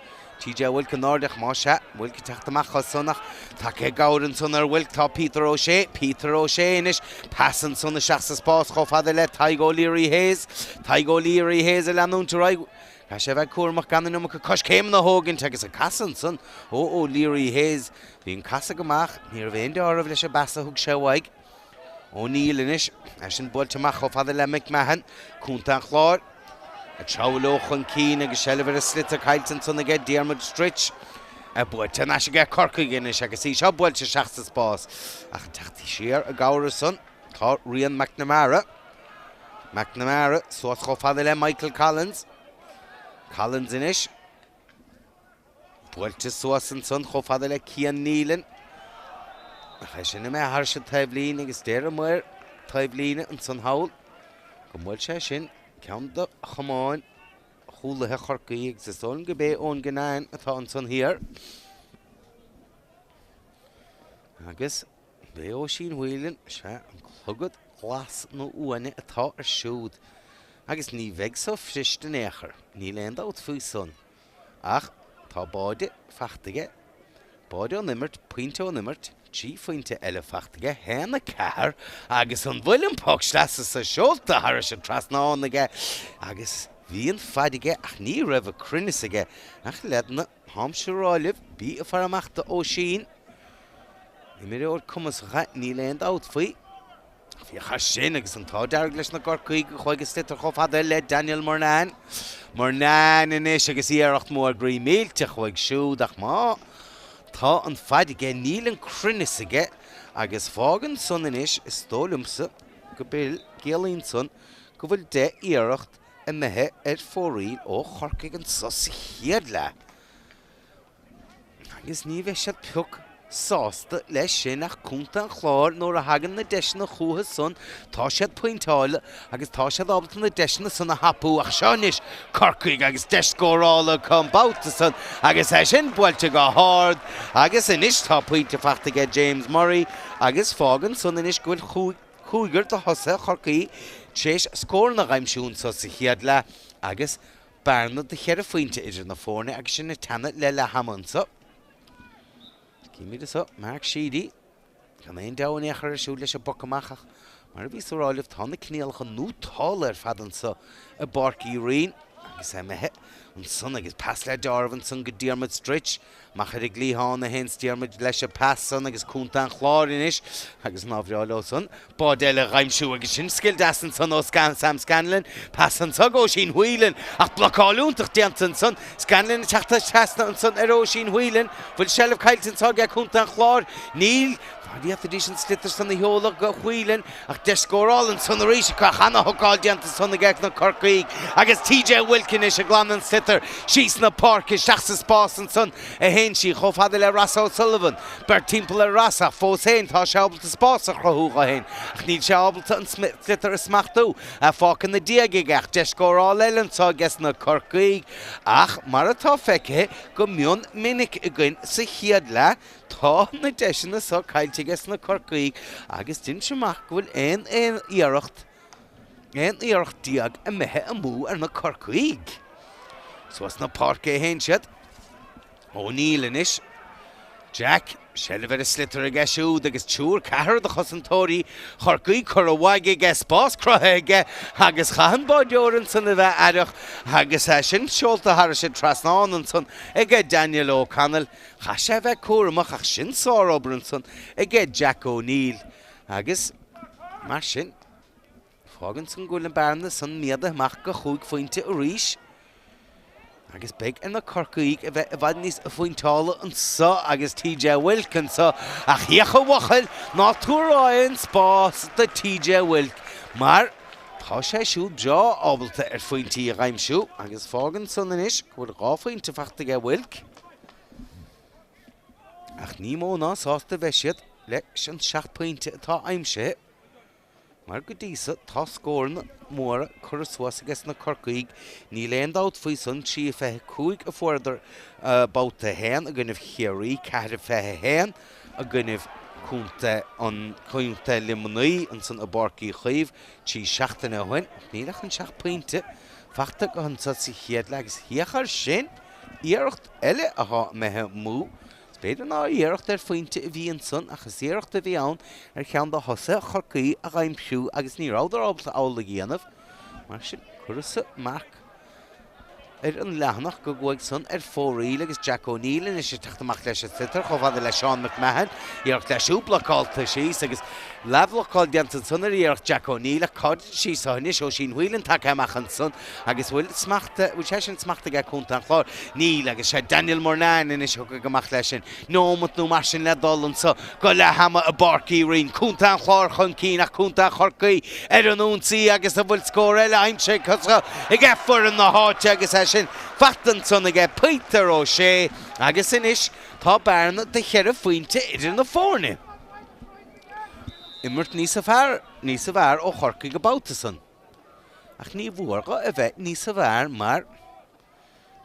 TJ Wilk in airde ach más ea, Wilk ag teacht amach as san ach tagtha i gcabhair ansan ar Wilk tá Peter O'Shea, Peter O'Shea anois, pas ansan isteach sa spás chomh fada le Tadhg O'Leary Hayes, Tadhg O'Leary Hayes ag leanúint ar aghaidh. Caithfidh sé a bheith cúramach gan an iomarca coiscéimeanna a thógaint agus an casadh ansan ó O'Leary Hayes, bhí an casadh go maith ach ní raibh aon deáramh leis an bpas a thug sé uaidh. O'Neill anois, é sin buailte amach chomh fada le McMahon, Contae an Chláir, ag treabhadh leo chun cinn agus seilbh ar an sliotar caillte ansan aige Diarmuid Stritch, é buailte thar n-ais aige Corcaigh anois agus í seo buailte isteach sa spás ach ag teacht siar i gcabhair ansan tá Rian McNamara. McNamara suas chomh fada le Michael Collins. Collins anois. Buailte suas ansan chomh fada le Cian Nealon. Ach é sin imithe thairis an taobhlíne agus deir an maor taobhlíne ansan thall go mbuail sé sin ceann de chamáin chúlaithe Chorcaí agus is dóigh liom gurb é Eoin Ginnane atá ansan thiar. Agus b'é Oisín Whelan, sea, an clogad glas nó uaine atá air siúd. Agus ní bheidh so fuirist in aon chor, níl aon dabht faoi san. Ach tá báide fachta aige, báide ón imirt, pointe ón imirt, 3 phointe eile fachta aige, 1, 4, agus an bhfuil an poc sleasa so seolta thairis an trasnán aige agus bhí an faid aige ach ní raibh an cruinneas aige ach leaideanna, táimse a rá libh, bí ag faire amach do Oisín. Imreoir cumasach é, níl aon dabht faoi. Féach air sin agus an t-ádh dearg leis na gCorcaígh go chuaigh an sliotar chomh fada le Daniel Murnane. Murnane anois agus iarracht mór groí millteach uaidh siúd ach má tá an faid aige níl an cruinneas aige agus fágann san anois is dóigh liomsa go bhfuil, ciallaíonn san go bhfuil 10 iarracht imithe ar fóraoil ó Chorcaigh anso sa chéad leath. Agus ní bheidh siad pioc sásta leis sin ach Contae an Chláir nuair a thagann na deiseanna chucu san tá siad pointeála agus tá siad ábalta na deiseanna san a thapú ach seo anois Corcaigh agus deis scórála acu an babhta san agus é sin buailte go hard agus anois tá pointe fachta aige James Murray agus fágann san anois go bhfuil cúigear de thosaithe Chorcaí tar éis scóranna a dh'aimsiú anso sa chéad leath agus Bearna de cheithre phointe idir na foirne agus sinn ag teannadh le leath ama anseo. Címid anseo Mark Sheedy, gan aon deabhadh in aon chor air siúd leis an bpoc amach ach mar a bhíos a rá libh tá na coinníollacha nótálta ar fad anseo i bPáirc Uí Rinn agus é imithe ansan agus pas le deáramh ansan go Diarmuid Stritch. Amach ar an gcliathán a théanns Diarmuid leis an pas san agus Contae an Chláir anois agus ná bhreá leo san báide eile a dh'aimsiú agus sin scil deas ansan ó Sam Scanlon. Pas anso go Oisín Whelan ach blocáil iontach déanta ansan. Scanlon ag teacht trasna ansan ar Oisín Whelan. Bhfuil seilbh caillte anso aige Contae an Chláir? Níl. Dá bhféadfaidís an sliotar san a sheoladh go Whelan ach deis scórála ansan arís acu ach ana-hocáil déanta ansan aige na Corcaígh agus TJ Wilke anois ag glanadh an sliotar síos na páirce isteach sa spás ansan a théann sí chomh fada le Rossa O'Sullivan. Beirt timpeall ar Rossa ach fós féin tá sé ábalta spás a chruthú dho fhéin ach níl sé ábalta an sliotar a smachtú. É fágtha ina diaidh aige ach deis scórála eile anso aige na Corcaígh ach mar atá feicthe go mion minic againn sa chéad leath Tá na deiseanna so caillte aige sna Corcaígh agus deinnse amach go bhfuil aon aon iarracht, 11 iarracht imithe amú ar na Corcaígh. Suas na páirce a théann siad. O'Neill anois. Jack, seilbh ar an sliotar aige siúd agus triúr, ceathrar de chosantóirí Chorcaí curtha uaidh aige, spás cruthaithe aige agus chaith an báideoir ansan a bheith aireach agus é sin seolta thairis an trasnán ansan aige Daniel O'Connell. Chaith sé a bheith cúramach ach sin sárobair ansan aige Jack O'Neill agus mar sin fágann san go bhfuil an bearna san méadaithe amach go chúig phointe arís agus beidh ar na Corcaígh a bheith i bhfad níos phointeála anso agus TJ Wilke anso ach féach a bhuachaill ná tabhair aon spás do TJ Wilke mar tá sé siúd breá ábalta ar phointí a dh'aimsiú agus fágann san anois go bhfuil dhá phointe fachta aige Wilke. Ach ní mó ná sásta a bheidh siad leis an 7 pointe atá aimsithe, mar go dtí so tá scóranna móra curtha suas aige sna Corcaígh, níl aon dabht faoi san, 3-25 a fuaireadar babhta 1 i gcoinnibh Chiarraí, 4-21 i gcoinnibh contae an Contae Luimnigh ansan i bPáirc Uí Chaoimh 3 seachtaine ó shin, ach níl ach an 7 pointe fachta acu anso sa chéad leath agus féach air sin! Iarracht eile atá imithe amú. Is b'fhéidir nár iarracht ar phointe a bhí ansan ach is iarracht a bhí ann ar cheann de thosaithe Chorcaí a dh'aimsiú agus ní rabhadar ábalta amhlaidh a dhéanamh. Mar sin, cuireadh marc ar an leathanach go gcuaigh san ar fóraoil agus Jack O'Neill anois ag teacht amach leis an sliotar chomh fada le Seán McMahon. Iarracht leis siúd blocálta síos agus leathbhlocáil déanta ansan ar iarracht Jack O'Neill ach cá dtiteann sí so anois? Oisín Whelan tagtha amach ansan Agus bhfuil smacht, bhfuil sé sin smachtaithe aige Contae an Chláir? Níl, agus sé Daniel Murnane anois a thiocfaidh amach leis sin. Neomat nó mar sin le dul anso go leath ama i bPáirc Uí Rinn. Contae an Chláir chun cinn ach Contae Chorcaí ar an ionsaí agus an bhfuil scór eile aimsithe acu aige foireann na háite agus é sin fachta ansan aige Peter O'Shea agus anois tá bearna de cheithre phointe idir na foirne. Imirt níosa fearr, níosa bhfearr ó Chorcaigh an babhta san. Ach ní mhór dho a bheith níosa bhfearr mar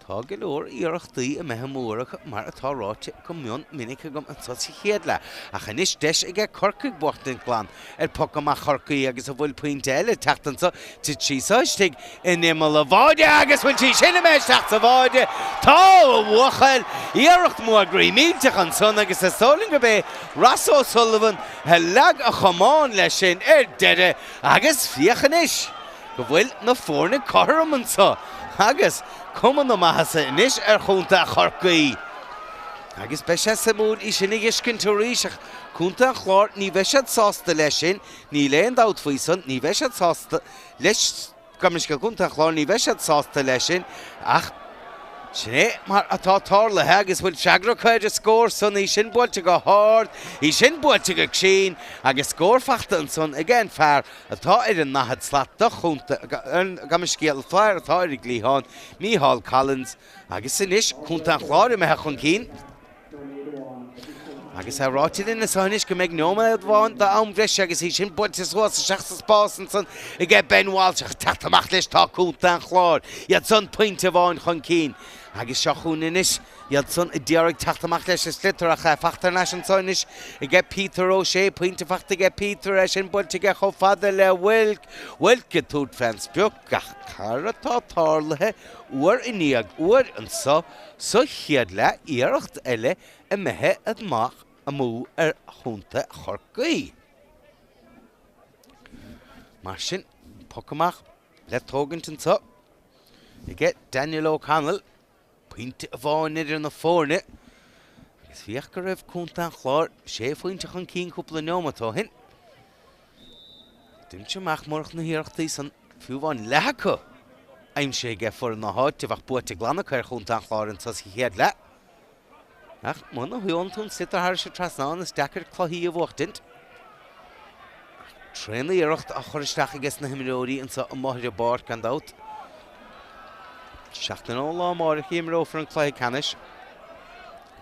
Tá go leor iarrachtaí imithe amú acu mar atá ráite go mion minic agam anseo sa chéad leath, ach anois deis aige Corcaigh buachtaint glan ar poc amach Chorcaí agus an bhfuil pointe eile ag teacht anseo, tit sí seo istigh in imeall an bháide agus bhfuil sí sin imithe isteach sa bháide? Tá, a bhuachaill! Iarracht mór groí millteach ansan agus is dóigh liom gurb é Ross O'Sullivan a leag a chamán leis sin ar deireadh agus féach anois! go bhfuil na foirne cothrom anseo agus cuma na maitheasa anois ar chontae Chorcaí. Agus beidh sé suimiúil í sin a dh'fheiscint arís ach contae an Chláir, ní bheidh siad sásta leis sin, níl aon dabht faoi san, ní bheidh siad sásta leis, gabh mo leithscéal, contae an Chláir, ní bheidh siad sásta leis sin ach sin é mar atá tarlaithe agus bhfuil freagra acu ar an scór san, í sin buailte go hard, í sin buailte go cruinn agus scór fachta ansan ag an fear atá ar an ndaichead slat do chontae, gabh mo leithscéal, fear atá ar an gcliathán, Micheál Collins, agus anois Contae an Chláir imithe chun cinn. Agus é ráite linn anseo anois go mbeidh neomat amháin d'am breise agus í sin buailte suas isteach sa spás ansan aige Ben Walsh ach teacht amach leis tá Contae an Chláir, iad san pointe amháin chun cinn. Agus seo chugainn anois Iad san a d'iarraidh teacht amach leis an sliotar ach é fachta thar n-ais anseo anois aige Peter O'Shea. Pointe fachta aige Peter, é sin buailte aige chomh fada le Wilk. Wilk ag tabhairt fén sprioc ach cad atá tarlaithe uair i ndiaidh uair anseo sa chéad leath, iarracht eile imithe amach amú ar chontae Chorcaí. Mar sin, poc amach le tógaint anseo aige Daniel O'Connell. Pointe amháin idir na foirne agus féach go raibh contae an Chláir sé phointe chun cinn cúpla neomat ó shin. D'imigh amach murach na hiarrachtaí san, fiú amháin leath acu aimsithe aige foireann na háite, bheadh buaite glan acu ar chontae an Chláir anseo sa chéad leath. Ach muna sheolann tú an sliotar thairis an trasnán is deacair cluichí a bhuachtaint. Tréan-iarracht á chur isteach aige sna himreoirí anseo amuigh ar an bpáirc gan dabht. Seachtain ón lá amárach a imreofar an cluiche ceannais.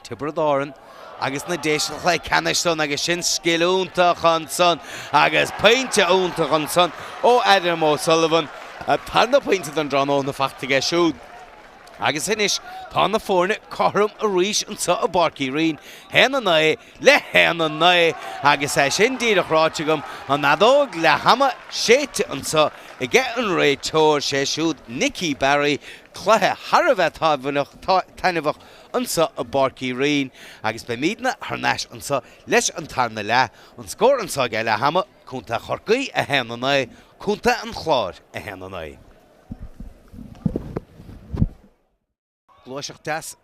Tiobraid Árann agus na Déise sa chluiche ceannais san agus sin scil iontach ansan agus pointe iontach ansan ó Adam O'Sullivan. Tarna pointe don tráthnóna fachta aige siúd. Agus anois tá na foirne cothrom arís anseo i bPáirc Uí Rinn, 1-9 le 1-9 agus é sin díreach ráite agam, an fheadóg leath ama séidte anseo aige an réiteoir, sé siúd Nicky Barry, cluiche thar a bheith taitneamhach anseo i bPáirc Uí Rinn agus beimidne thar n-ais anseo leis an tarna leath. An scór anseo ag leath ama, Contae Chorcaí 1-9, Contae an Chláir 1-9. Gluaiseacht deas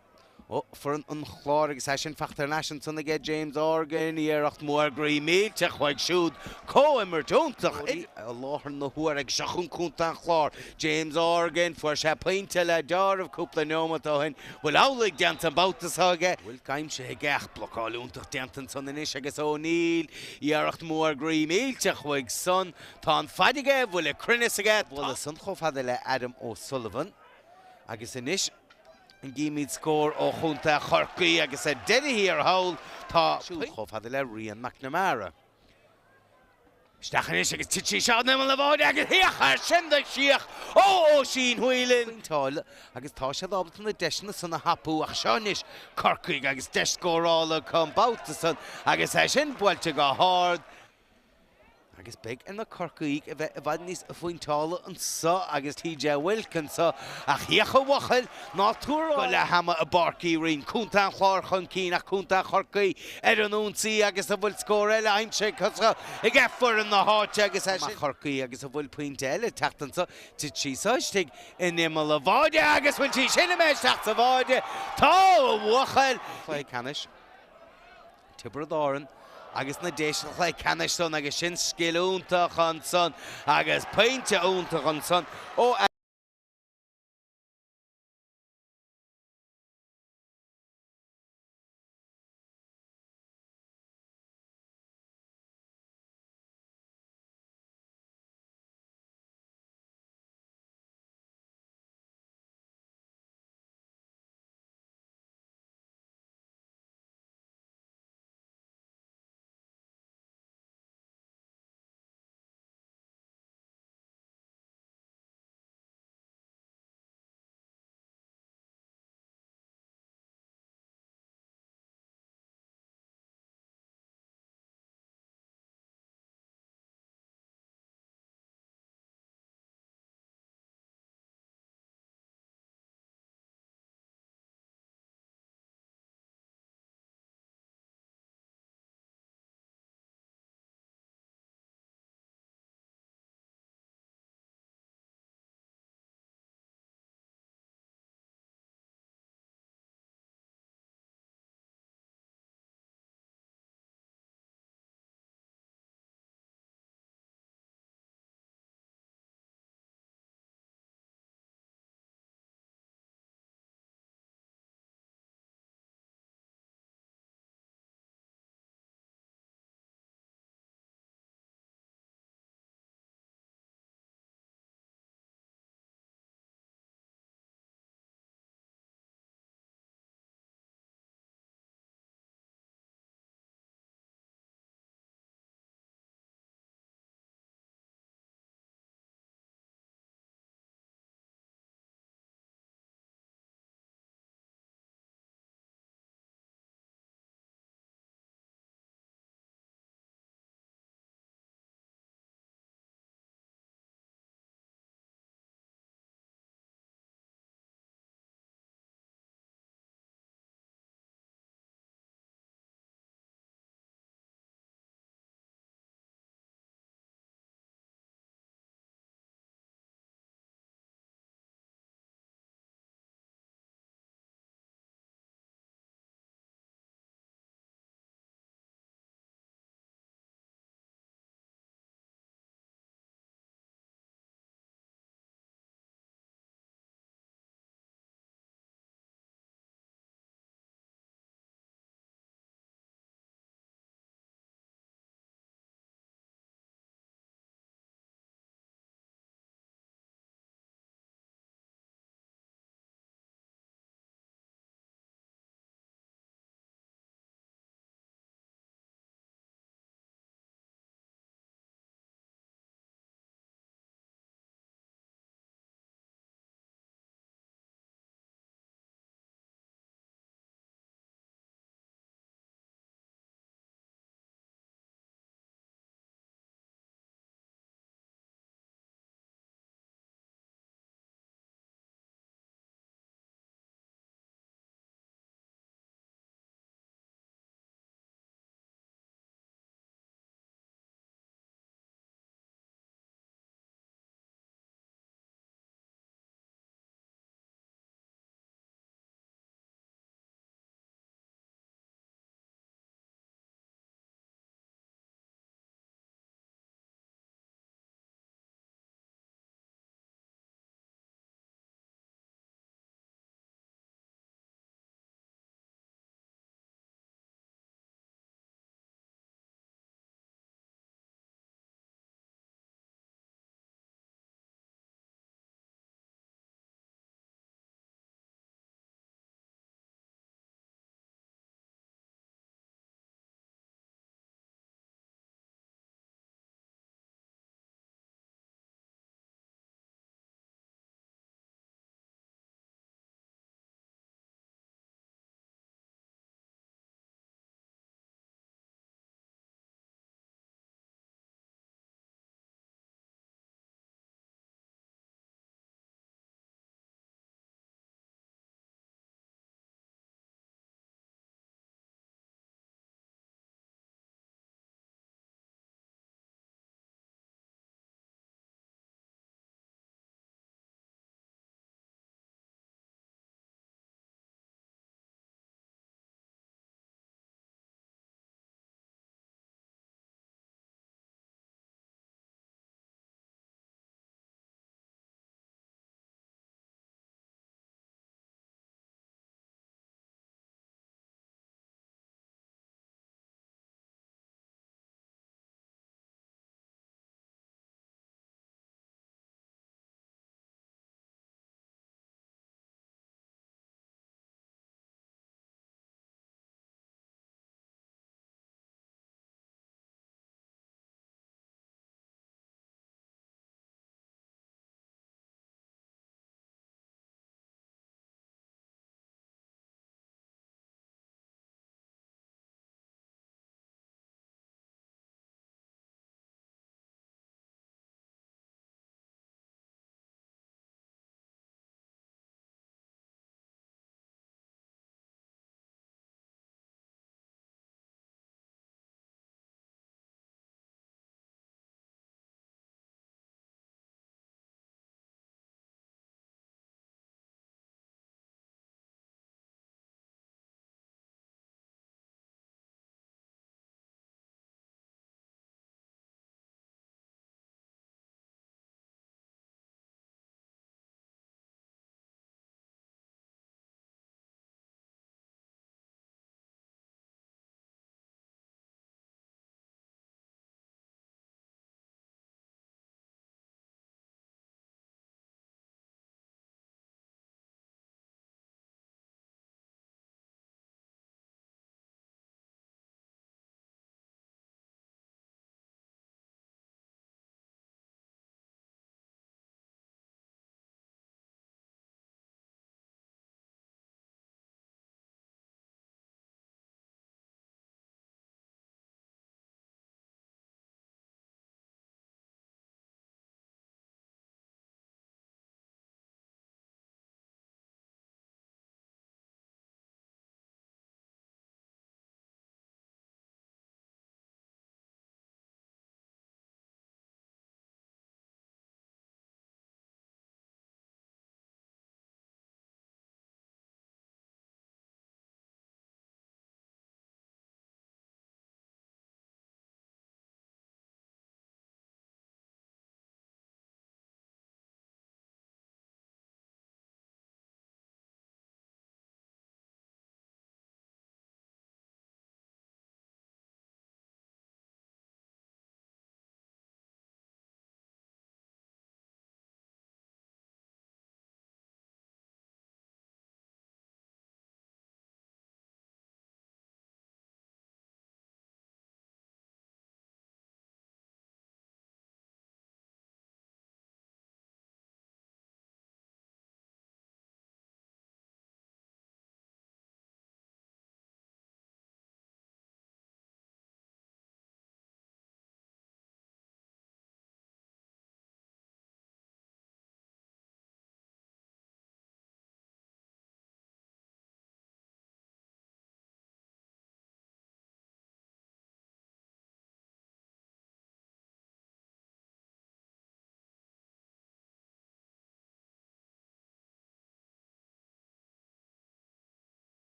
ó foireann an Chláir agus é sin fachta thar n-ais ansan aige James Horgan. Iarracht mór groí millteach uaidh siúd. Comhimirt iontach i láthair na huaire agus seo chugainn Contae an Chláir. James Horgan, fuair sé pointe le deáramh cúpla neomat ó shin. Bhfuil amhlaidh déanta an babhta seo aige? Bhfuil aimsithe aige ach blocáil iontach déanta ansan anois agus O'Neill. Iarracht mór groí millteach uaidh san. Tá an faid aige, bhfuil an cruinneas aige. Bualadh san chomh fada le Adam O'Sullivan agus anois an gcímid scór ó chontae Chorcaí agus ar deireadh thiar thall tá siúd chomh fada le Rian McNamara. Isteach anois agus tit sí seo in imeall na báide agus féach air sin de chríoch ó Oisín Whelan. Pointeáil agus tá siad ábalta na deiseanna san a thapú ach seo anois Corcaigh agus deis scórála acu an babhta san agus é sin buailte go hard. Agus beidh ar na Corcaígh a bheith i bhfad níos phointeála anseo agus TJ Wilk anseo ach féach a bhuachaill, ná tabhair go leath ama i bPáirc Uí Rinn, Contae an Chláir chun cinn ach Contae Chorcaí ar an ionsaí agus an bhfuil scór eile aimsithe acu aige foireann na háite agus é sin Chorcaí agus an bhfuil pointe eile ag teacht anseo, tit sí seo istigh in imeall an bháide agus bhfuil sí sin imithe isteach sa bháide, tá a bhuachaill! Cluiche ceannais. Tiobraid Árann agus na Déise sa chluiche ceannais san agus sin scil iontach ansan agus pointe iontach ansan ó.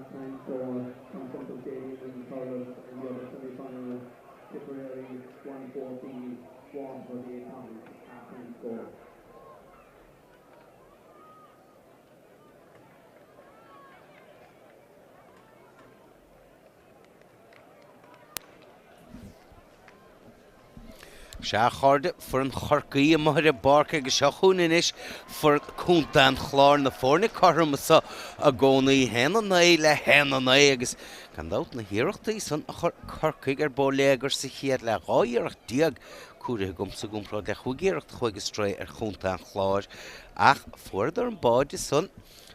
Half-time score from Semple Stadium in Thurles in the other semi-final, Tipperary 1-14, Waterford 8 points, half-time score. Sea, a chairde, foireann Chorcaí amuigh ar an bpáirc agus seo chugainn anois foireann Chontae an Chláir, na foirne cothrom anso i gcónaí, 1-9 le 1-9 agus gan dabht na hiarrachtaí san a chuir Corcaigh ar bóiléagar sa chéad leath, 12 iarracht comhairthe agamsa i gcomparáid le chúig iarracht a chuaigh astray ar Chontae an Chláir ach fuaireadar an báide san,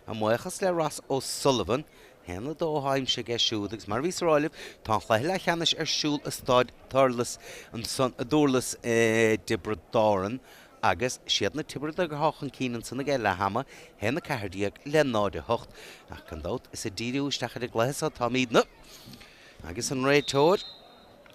a mbuíochas le Ross O'Sullivan. 1, 2 atá aimsithe aige siúd agus mar a bhíos a rá libh, tá an chluiche leathcheannais ar siúl i Staid Thurles ansan i dTurlas i dTiobraid Árann agus siad na Tiobradaigh atá chun cinn ansan ag leath ama, 1, 14 le 0, 8. Ach gan dabht is ag díriú isteach ar an gcluiche so atáimidne agus an réiteoir.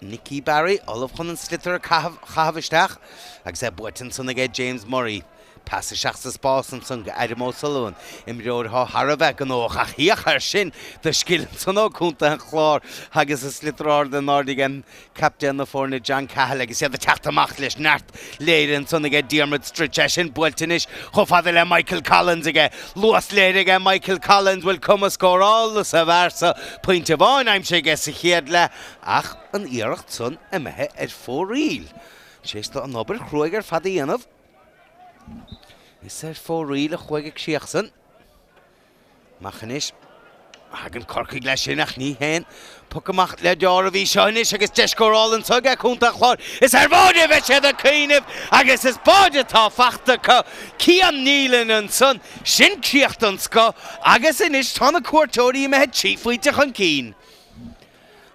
Nicky Barry, ullamh chun an sliotar a chaitheamh isteach agus é buaite ansan aige James Murray. Pas isteach sa spás ansan go Adam O'Sullivan, imreoir atá thar a bheith gnóthach ach féach air sin de scil ansan ó Contae an Chláir agus an sliotar ard in airde aige captaen na foirne John Cahill agus iad ag teacht amach leis neart léirithe ansan aige Diarmuid Stritch, é sin buailte anois chomh fada le Michael Collins aige. Luas léirithe aige Michael Collins, bhfuil cuma scórála sa bhfear so, pointe amháin aimsithe aige sa chéad leath. Ach an iarracht san imithe ar fóraoil. Tar éis dó an obair chruaidh ar fad a dhéanamh, is ar fóraoil a chuaigh an críoch san. Amach anois. Thagann Corcaigh leis sin ach ní haon poc amach le deáramh í seo anois agus deis scórála anso aige Contae an Chláir. Is ar bháide a bheidh siad ag cuimhneamh agus is báide atá fachta acu. Cian Nealon ansan. Sin críoch den scoth agus anois tá na cuairteoirí imithe 3 phointe chun cinn.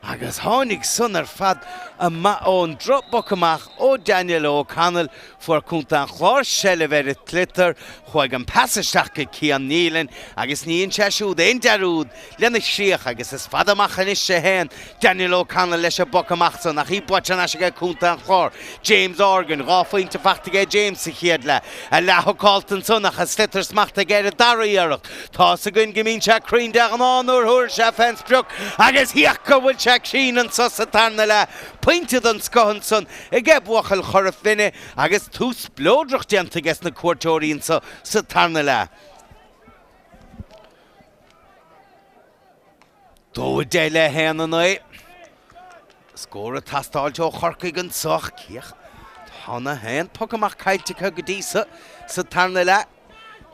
Agus tháinig san ar fad amach ón drochphoc amach ó Daniel O'Connell. Fuair Contae an Chláir seilbh ar an tsliotar, chuaigh an pas isteach go Cian Nealon agus ní dhein sé siúd aon dearúd lena chríoch agus is fada amach anois a théann Daniel O'Connell leis an bpoc amach san ach í buaite thar n-ais aige Contae an Chláir. James Horgan, 2 phointe fachta aige James sa chéad leath. A leath-hocálta ansan ach an sliotar smachta aige ar an dara iarracht. Tá's againn go mbíonn sé cruinn de ghnáth nuair a thabharfaidh sé fén sprioc agus féach go bhfuil sé cruinn anso sa tarna leath. Pointe den scoth ansan aige buachaill Chora Finne agus tús spleodrach déanta aige sna cuairteoirí anso sa tarna leath. 2, 10 le 1, 9. Scór ag teastáilt ó Chorcaigh anso ach féach tá na haon poc amach caillte acu go dtí so sa tarna leath.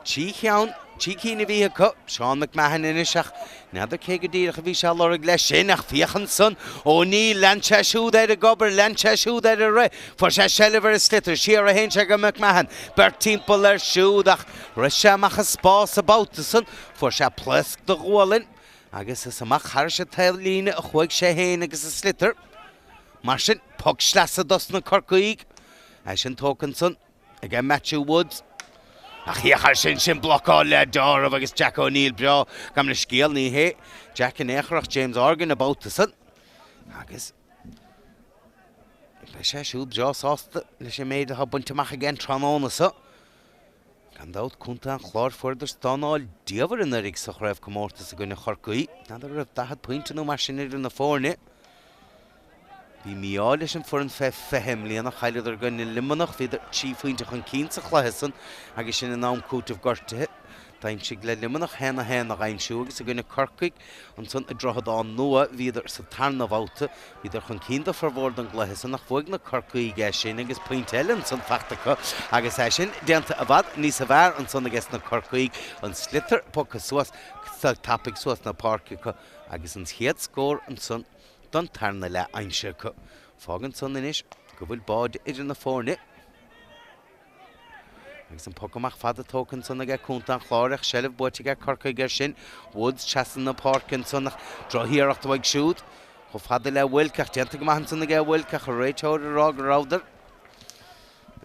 3 cheann, 3 cinn a bhí acu. Seán McMahon anois ach n'fheadar cé go díreach a bhí sé a lorg leis sin ach féach ansan O'Neill, lean sé siúd air ag obair, lean sé siúd air ag rith. Fuair sé seilbh ar an sliotar, siar a théann sé go McMahon, beirt timpeall air siúd ach rith sé amach as spás an babhta san. Fuair sé pléasc de ghualainn agus is amach thairis an taobhlíne a chuaigh sé féin agus a sliotar. Mar sin, poc sleasa dos na Corcaígh. É sin tógtha ansan aige Matthew Woods. Ach féach air sin, sin blocáil le deáramh agus Jack O'Neill breá. Gabh mo leithscéal, ní hé Jack in aon chor ach James Horgan an babhta san. Agus beidh sé siúd breá sásta leis an méid atá bainte amach aige an tráthnóna so. Gan dabht, Contae an Chláir, fuaireadar stánáil diamhair anuraidh sa chraobhchomórtas i gcoinne Chorcaí. N'fheadar an raibh 40 pointe nó mar sin idir na foirne. Bhí mí-ádh leis an foireann fé 20 i mbliana, chailleadar i gcoinne Luimneach, bhíodar 3 phointe chun cinn sa chluiche san agus sin in am cúitimh gortuithe. D'aimsigh le Luimneach 1-1 a aimsiú agus i gcoinne Corcaigh ansan i Droichead Átha Nua bhíodar sa tarna bhabhta. Bhíodar chun cinn do formhór den gcluiche san ach bhuaigh na Corcaígh é sin agus pointe eile ansan fachta acu agus é sin déanta i bhfad níosa bhfearr ansan ages na Corcaígh. An sliotar bogtha suas tapaidh suas na páirce acu agus an chéad scór ansan don tarna leath aimsithe acu. Fágann san anois go bhfuil báide idir na foirne. Agus an poc amach fada tógtha ansan aige Contae an Chláir ach seilbh buaite aige Corcaigh air sin. Woods trasna na páirce ansan ach drochiarracht uaidh siúd. Chomh fada le Wilk ach déanta go maith ansan aige Wilk ach an réiteoir ag rá go rabhadar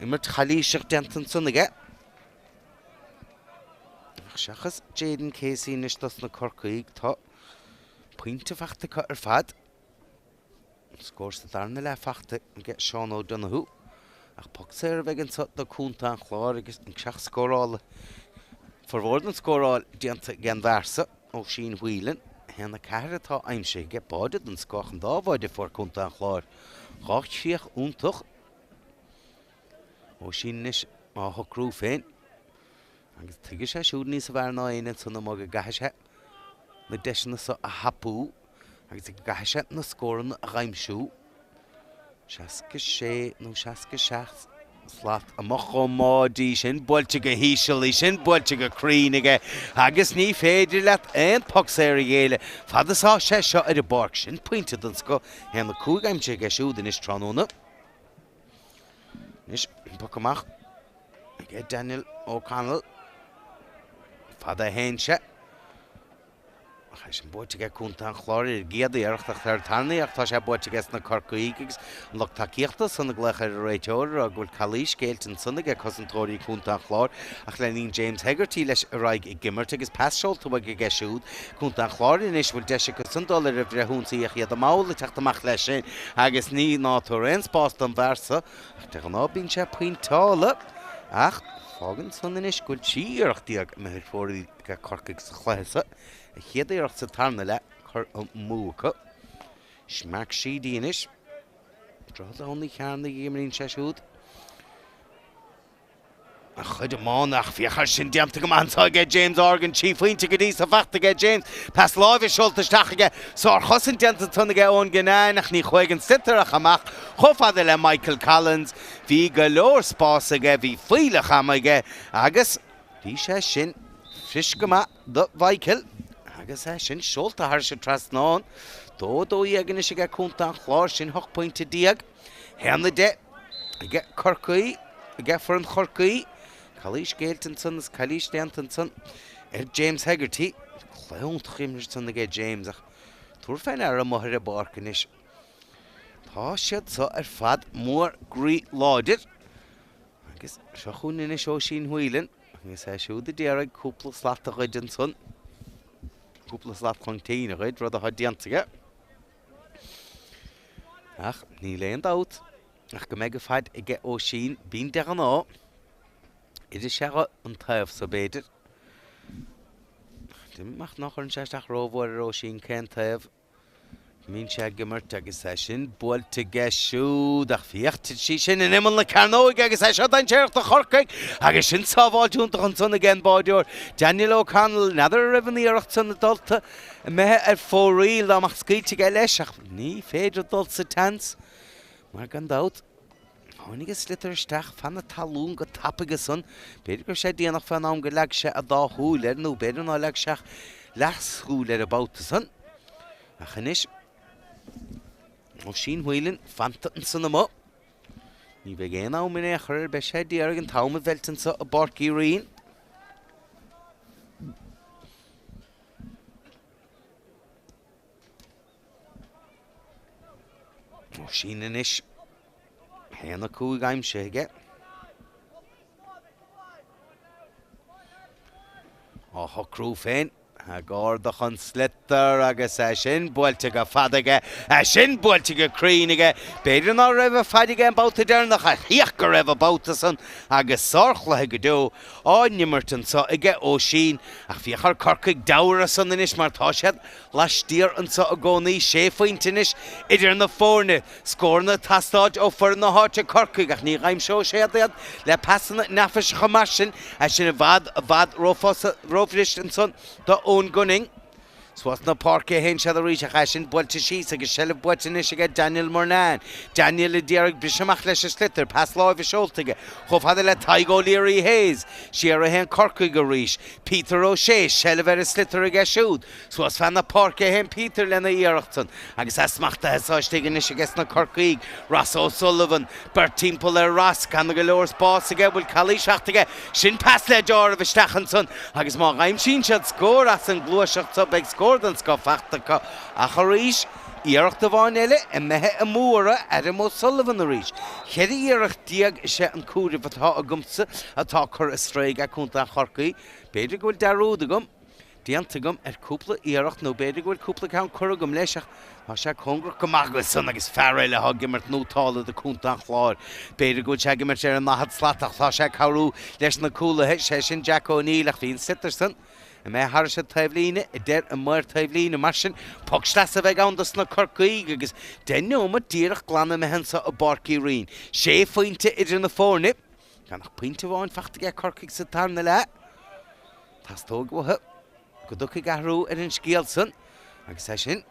imirt chalaoiseach déanta ansan aige. Ach seachas Jaden Casey anois dos na Corcaígh tá pointe fachta acu ar fad. Scór sa darna leath fachta aige Seán O'Donoghue ach poc saor a bheidh anseo do Chontae an Chláir agus an creach scórála, formhór den scóráil déanta ag an bhfear so, Oisín Whelan. 1-4 atá aimsithe aige, báide den scoth an dá bháide a fuair contae an Chláir. 2 chríoch iontach. Oisín anois á shocrú féin agus tuigfidh sé siúd níosa bhfearr ná éinne ansan amuigh go gcaithfidh sé na deiseanna so a thapú agus go gcaithfidh sé na scóranna a dh'aimsiú. 66 nó 67 slat amach ón mbáide í sin, buailte go híseal í sin, buailte go cruinn aige agus ní féidir leat aon poc saor a ghéilleadh fad is atá sé seo ar an bpáirc. Sin pointe den scoth, 1-5 aimsithe aige siúd anois tráthnóna. Anois, an poc amach aige Daniel O'Connell. Fada a théann sé. Ach é sin buaite aige Contae an Chláir ar an gcéad iarracht ach ar an tarna iarracht tá sé buaite aige sna Corcaígh agus an lucht tacaíochta san ag glaoch ar an réiteoir ag rá go bhfuil calaois géillte ansan aige cosantóirí Contae an Chláir ach leanann James Hegarty leis ar aghaidh ag imirt agus pas seolta uaidh aige siúd Contae an Chláir anois bhfuil deis acu san dul ar an bhfrithionsaí ach iad mall ag teacht amach leis sin agus ní ná tabhair aon spás don bhfear so ach de ghnáth bíonn sé pointeála ach fágann san anois go bhfuil 13 iarracht imithe ar fóraoil ag Corcaigh sa chluiche so, a chéad iarracht sa tarna leath curtha amú acu. Mark Sheedy anois. Droichead Abhann Uí Chearnaigh a imríonn sé siúd. A chuid iomána ach féach air sin déanta go maith anseo aige James Horgan. 3 phointe go dtí so faighte aige James. Pas láimhe seolta isteach aige. Sárchosaint déanta ansan aige Eoin Ginnane ach ní chuaigh an sliotar ach amach chomh fada le Michael Collins. Bhí go leor spás aige, bhí fuílleach ama aige agus Bhí sé sin fuis go maith do Mhichael agus é sin seolta thairis an trasnán. 2 12 anois aige Contae an Chláir, sin 18 pointe. 1 10 aige Corcaigh, aige foireann Chorcaí. Calaois géillte ansan is calaois déanta ansan ar James Hegarty. Cluiche iontach imeartha ansan aige James ach tabhair fé ndeara amuigh ar an bpáirc anois. Tá siad so ar fad mór groí láidir. Agus seo chugainn anois Oisín Whelan, agus é siúd a d'iarraidh cúpla slat a ghoid ansan, cúpla slat chun cinn a ghoid, rud atá déanta aige. Ach níl aon dabht ach go mbeidh an phaid aige Oisín, bíonn de ghnáth, oirfidh sé dho an taobh so b'fhéidir. Ach ná chuireann sé isteach rómhór ar Oisín cén taobh. Mbíonn sé ag imirt agus é sin buailte aige siúd ach féach, tit sí sin in imeall na cearnóige agus é seo dainséarach do Chorcaigh agus sin sábháilt iontach ansan ag an báideoir Daniel O'Connell. N'fheadar an raibh an iarracht san ag dulta imithe ar fóraoil dá mbeadh scaoilte aige leis ach ní féidir dul sa tseans mar gan dabht Tháinig an sliotar isteach fan na talún go tapaidh ansan. B'fhéidir go raibh sé déanach fén am go leag sé a dá shúil air, nó b'fhéidir nár leag sé ach leathshúil air an babhta san. Ach anois, Oisín Whelan fanta ansan amuigh. Ní bheidh aon am in aon chor air, beidh sé d'iarraidh an t-am a mheilt anso i bPáirc Uí Rinn. Oisín anois. 1-5 aimsithe aige. Á shocrú féin. Ag ardach an sliotar agus é sin buailte go fada aige. É sin buailte go cruinn aige. B'fhéidir ná raibh an phaid aige an babhta deireanach ach féach go raibh an babhta san agus sárchluiche go deo á n-imirt anso aige Oisín. Ach féach ar Corcaigh deabhadh san anois mar tá siad laistiar anseo i gcónaí. Sé phointe anois idir na foirne. Scóranna ag teastáilt ó foireann na háite, Corcaigh, ach ní dh'aimseoidh siad iad le pasanna neafaiseacha mar sin. É sin i bhfad, i bhfad rófhuirist ansan do Eoin Gunning. Suas na páirce a théann siad arís ach é sin buailte síos agus seilbh buaite anois aige Daniel Murnane. Daniel a d'iarraidh briseadh amach leis an sliotar, pas láimhe seolta aige chomh fada le Tadhg O'Leary Hayes. Siar a théann Corcaigh arís. Peter O'Shea, seilbh ar an sliotar aige siúd. Suas feadh na páirce a théann Peter lena iarracht san agus é smachtaithe anso istigh anois aige sna Corcaígh. Ross O'Sullivan, beirt timpeall ar Ross, gan go leor spáis aige, bhfuil calaois faighte aige? Sin pas le deáramh isteach ansan agus má dh'aimsíonn siad scór as an gluaiseacht so beidh scór den scoth faighte acu ach arís iarracht amháin eile imithe amú orthu, Adam O'Sullivan arís. 14 iarracht is é an comhaireamh atá agamsa atá curtha i strae ag Contae Chorcaí. B'fhéidir go bhfuil dearúd agam. déanta agam ar cúpla iarracht nó b'fhéidir go bhfuil cúpla ceann curtha agam leis ach tá sé cóngarach go maith go san agus fear eile atá ag imirt nótála do Contae an Chláir. B'fhéidir go bhfuil sé ag imirt ar an ndaichead slat ach tá sé ag cabhrú leis na cúlaithe, sé sin Jack O'Neill ach bhí an sliotar san. Imithe thairis an taobhlíne, a deir an maor taobhlíne. Mar sin, poc sleasa a bheidh ann dos na Corcaígh agus 10 neomat díreach glan imithe anso i bPáirc Uí Rinn. Sé phointe idir na foirne, gan ach pointe amháin fachta aige Corcaigh sa tarna leath. Teastóidh uathu go dtiocfaidh athrú ar an scéal san agus é sin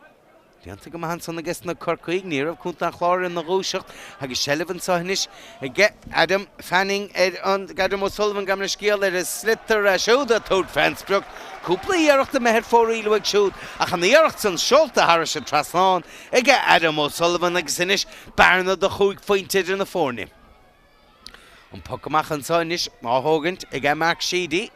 Déanta go maith ansan aige na Corcaígh. Ní raibh Contae an Chláir ina dhúiseacht agus seilbh anso anois aige Adam Fanning ar an, Adam O'Sullivan gabh mo leithscéal, ar an sliotar é siúd ag tabhairt fén sprioc. Cúpla iarracht imithe ar fóraoil uaidh siúd ach an iarracht san seolta thairis an trasnán aige Adam O'Sullivan agus anois bearna de chúig phointe idir na foirne. An poc amach anso anois á thógaint aige Mark Sheedy.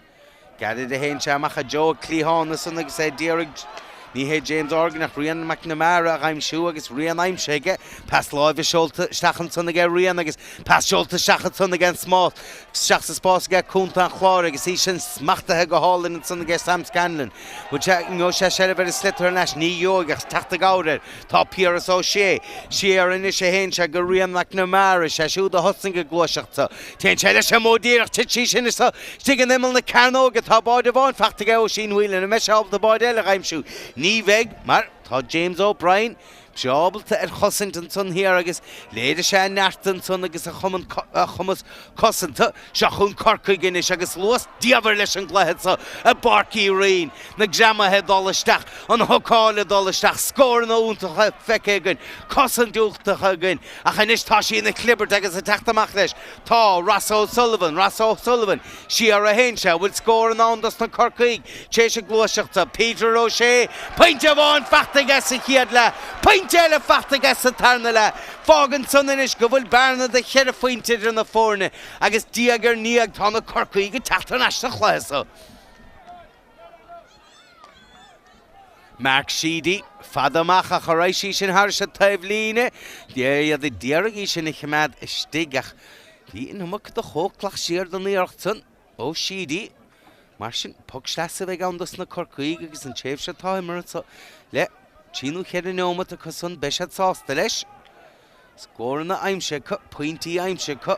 Gairid a théann sé amach i dtreo an chliatháin ansan agus é d'iarraidh ní hé James Horgan ach Rian McNamara a dh'aimsiú agus Rian aimsithe aige. Pas láimhe seolta isteach ansan aige Rian agus pas seolta isteach ansan aige an smás isteach sa spás aige Contae an Chláir agus í sin smachtaithe go hálainn ansan aige Sam Scanlon. Bhfuil sé, an ngeobhaidh sé seilbh ar an sliotar thar n-ais? Ní gheobhaidh ach teacht i gcabhair air. Tá Piaras Ó Sé. Siar anois a théann sé go Rian McNamara, sé siúd a thosnaigh an ghluaiseacht so. Téann sé leis amuigh díreach, tit sí sin anso istigh in imeall na cearnóige. Tá báide amháin fachta aige Oisín Whelan. An mbeidh sé ábalta báide eile a dh'aimsiú? Ní bheidh, mar tá James O'Brien breá ábalta ar chosaint ansan thiar agus léirigh sé a neart ansan agus a chumas cosanta. Seo chugainn Corcaigh anois agus luas diamhair leis an gcluiche so i bPáirc Uí Rinn. Na greamaithe ag dul isteach, an hocáil ag dul isteach, scóranna iontacha feicthe againn, cosaint iontach againn ach anois tá sí ina clibirt agus ag teacht amach leis tá Ross O'Sullivan, Ross O'Sullivan, siar a théann sé, an bhfuil scór i ndán dos na Corcaígh tar éis an gluaiseacht seo? Peter O'Shea, pointe amháin fachta aige sa chéad leath, pointe eile fachta aige sa tarna leath. Fágann san anois go bhfuil bearna de cheithre phointe idir na foirne agus diaidh ar ndiaidh tá na Corcaígh ag teacht thar n-ais sa chluiche so. Mark Sheedy, fada amach ach an raibh sí sin thairis an taobhlíne. Iad ag d'iarraidh í sin a choimeád istigh ach bhí an iomarca de chóclach siar don iarracht san ó Sheedy. Mar sin, poc sleasa a bheidh ann dos na Corcaígh agus an tréimhse atá imeartha anso le trí nó cheithre neomat acu san, beidh siad sásta leis. Scóranna aimsithe acu, pointí aimsithe acu,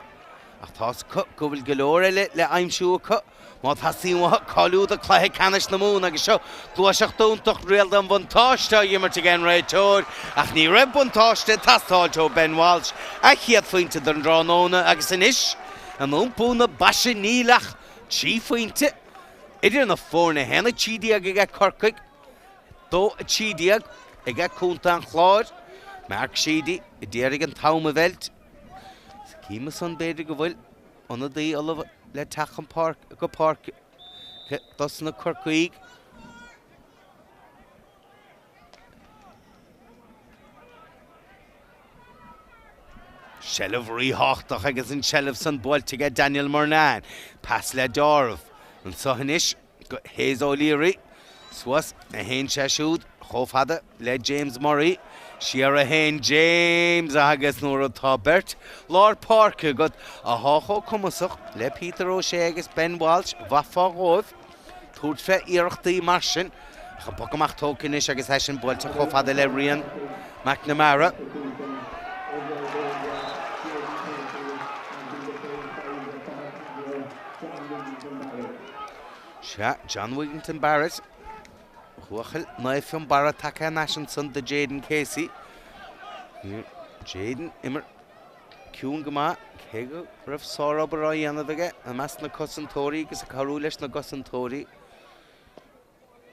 ach tá's acu go bhfuil go leor eile le aimsiú acu má theastaíonn uathu cáiliú do chluiche ceannais na Mumhan agus seo gluaiseacht iontach riail den bhuntáiste á imirt ag an réiteoir ach ní raibh buntáiste ag teastáilt ó Ben Walsh, a chéad phointe don dtráthnóna agus anois in iompú na baise níl ach 3 phointe idir na foirne, 1-13 aige Corcaigh. 2, 13 aige Contae an Chláir, Mark Sheedy a d'iarraidh an t-am a mheilt. Sa címe san b'fhéidir go bhfuil ionadaí ullamh le teacht chun páirc, go páirc dos na Corcaígh. Seilbh ríthábhachtach agus an tseilbh san buailte aige Daniel Murnane. Pas le deáramh anso anois. go Hayes O'Leary. Suas a théann sé siúd chomh fada le James Murray. Siar a théann James agus nuair atá beirt lár páirce agat athá chomh cumasach le Peter O'Shea agus Ben Walsh, mhaithfeá dhóibh tabhairt fé iarrachtaí mar sin. Ach an poc amach tógtha anois agus eisean buailte chomh fada le Rian McNamara. Sea, John Wigginton Barrett, buachaill Naomh Fionnbarra tagtha thar n-ais ansan do Jayden Casey. Jayden imir ciúin go maith, cé go raibh sárobair á dhéanamh aige i measc na cosantóirí agus ag cabhrú leis na gcosantóirí.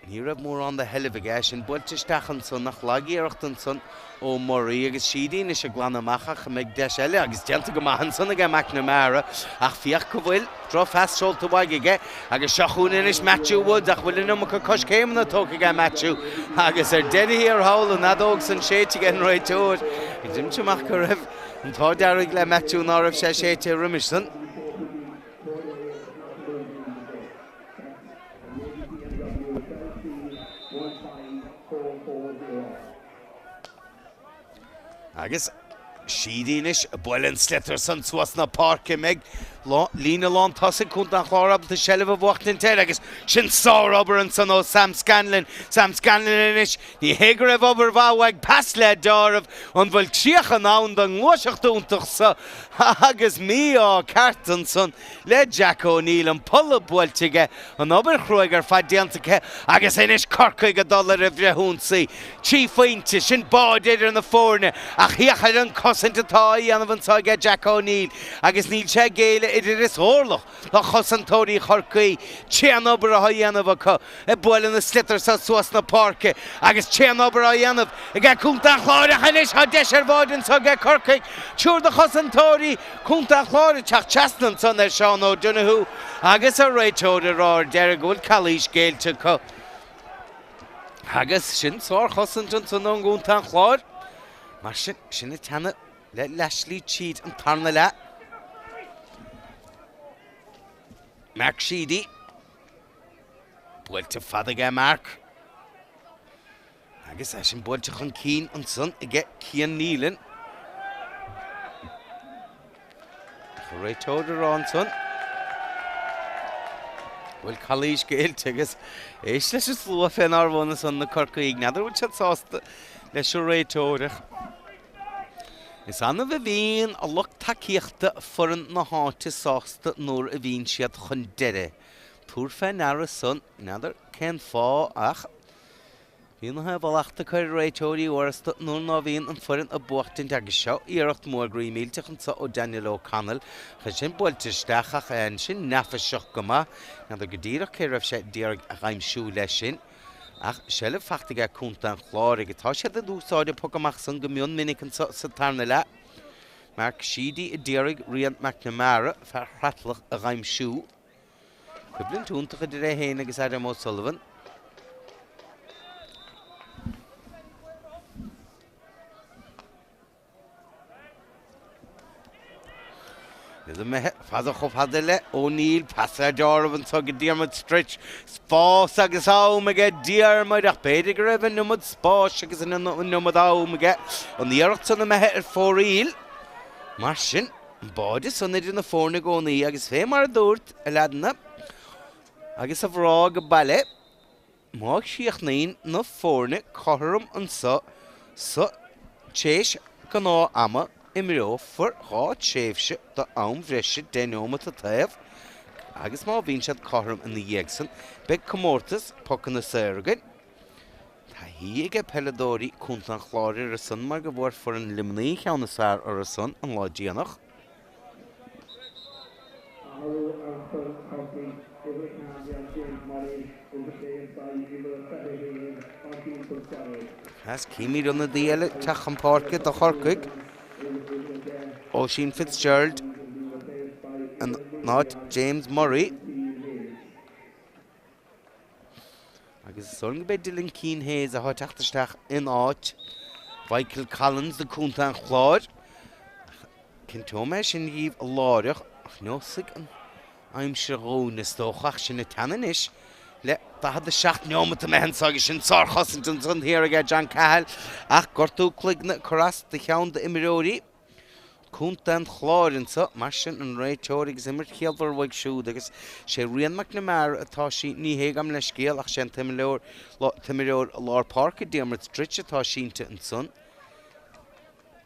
Ní raibh mórán de sheilbh aige, sin buailte isteach ansan ach lag-iarracht ansan ó Murray agus Sheedy anois ag glanadh amach ach an mbeidh deis eile agus déanta go maith ansan aige McNamara ach féach go bhfuil drochphas seolta uaidh aige agus seo chugainn anois Matthew Woods ach bhfuil an iomarca coiscéimeanna tógtha aige Matthew agus ar deireadh thiar thall an fheadóg san séidte ag an réiteoir. D'imigh amach go raibh an t-ádh dearg le Matthew ná raibh sé séidte roimis san. Agus Sheedy anois ag bualadh an sliotar san suas na páirce an mbeidh. Líne lán tosaigh Contae an Chláir ábalta seilbh a bhuachtaint air agus sin sárobair ansan ó Sam Scanlon. Sam Scanlon anois, ní hé go raibh obair mhaith uaidh, pas le deáramh, an bhfuil críoch in ann don ngluaiseacht iontach so agus mí-ádh ceart ansan le Jack O'Neill, an polla buailte aige, an obair chruaidh ar fad déanta aige agus anois Corcaigh ag dul ar an bhfrithionsaí. 3 phointe, sin bád idir na foirne ach féach ar an cosaint atá á dhéanamh anseo aige Jack O'Neill agus níl sé ag géilleadh oiread is orlach do chosantóirí Chorcaí. Tréan-obair atá á dhéanamh acu ag bualadh na sliotar seo suas na páirce agus tréan-obair á dhéanamh aige Contae an Chláir ach anois tá deis ar bháide anseo aige Corcaigh. Triúr de chosantóirí Contae an Chláir ag teacht trasna ansan ar Seán O'Donoghue agus an réiteoir ag rá ar deireadh go bhfuil calaois géillte acu. Agus sin sárchosaint ansan ón gContae an Chláir. Mar sin, sinn ag teannadh le leathshlí tríd an tarna leath. Mark Sheedy. Buailte fada aige Mark. Agus é sin buailte chun cinn ansan aige Cian Nealon. An réiteoir ag rá ansan go bhfuil calaois géillte agus éist leis an slua fénár bhun ansan na Corcaígh. N'fheadar an bhfuil siad sásta leis an réiteoir ach is annamh a bhíonn a lucht tacaíochta foireann na háite sásta nuair a bhíonn siad chun deiridh. Tabhair fé ndeara san, n'fheadar cén fáth ach Bíonn a mhallacht acu ar réiteoirí uaireanta nuair ná bhíonn an foireann ag buachtaint agus seo iarracht mór groí millteach anso ó Daniel O'Connell ach sin buailte isteach ach ansin neafaiseach go maith. N'fheadar go díreach cé raibh sé d'iarraidh a dh'aimsiú leis sin ach seilbh fachta aige Contae an Chláir agus tá siad ag úsáid an poc amach san go mion minic anso sa tarna leath. Mark Sheedy a d'iarraidh Rian McNamara, fear Chreatlach, a dh'aimsiú. Coimhlint iontach idir é féin agus Adam O'Sullivan. Iad imithe fada chomh fada le O'Neill, pas ar deáramh anso go Diarmuid Stritch. Spás agus am aige Diarmuid ach b'fhéidir go raibh an iomad spáis agus an iomad am aige an iarracht san imithe ar fóraoil. Mar sin, An báide san idir na foirne i gcónaí agus fé mar a dúrt, a leaideanna agus a mhná age baile, má chríochnaíonn na foirne cothrom anso sa tréis gnáth ama imreofar 2 tréimhse d'am bhreise 10 neomat an taobh agus má bhíonn siad cothrom ina dhiaidh san beidh comórtas pocanna saor againn. Taithí aige peileadóirí Contae an Chláir orthu san mar go bhfuair foireann Luimnigh an cheann is fearr orthu san an lá déanach. Athrú ar fhoireann Chorcaí, uimhir 14 James Murray, uimhir 6 ansaí, uimhir 21 Máirtín Fitzgerald. Is címid ionadaí eile ag teacht chun páirce do Chorcaigh, Oisín Fitzgerald in áit James Murray. Agus is dóigh liom gurb é Dylan Keane Hayes atá ag teacht isteach in áit Mhichael Collins do Contae an Chláir. Cinnteoidh mé sin dhíbh láithreach ach neosfaidh an aimsir dhúinn is dócha ach sinn ag teannadh anois le 47 neomat imithe anso agus sin sárchosaint ansan thiar aige John Cahill ach gortú cloigne ag cur as do cheann d'imreoirí Contae an Chláir anso, mar sin, an réiteoir agus imirt chiallmhar uaidh siúd agus sé Rian McNamara atá sí, ní hé gabh mo leithscéal ach sé an t-imreoir t-imreoir lár páirce Diarmuid Stritch atá sínte ansan.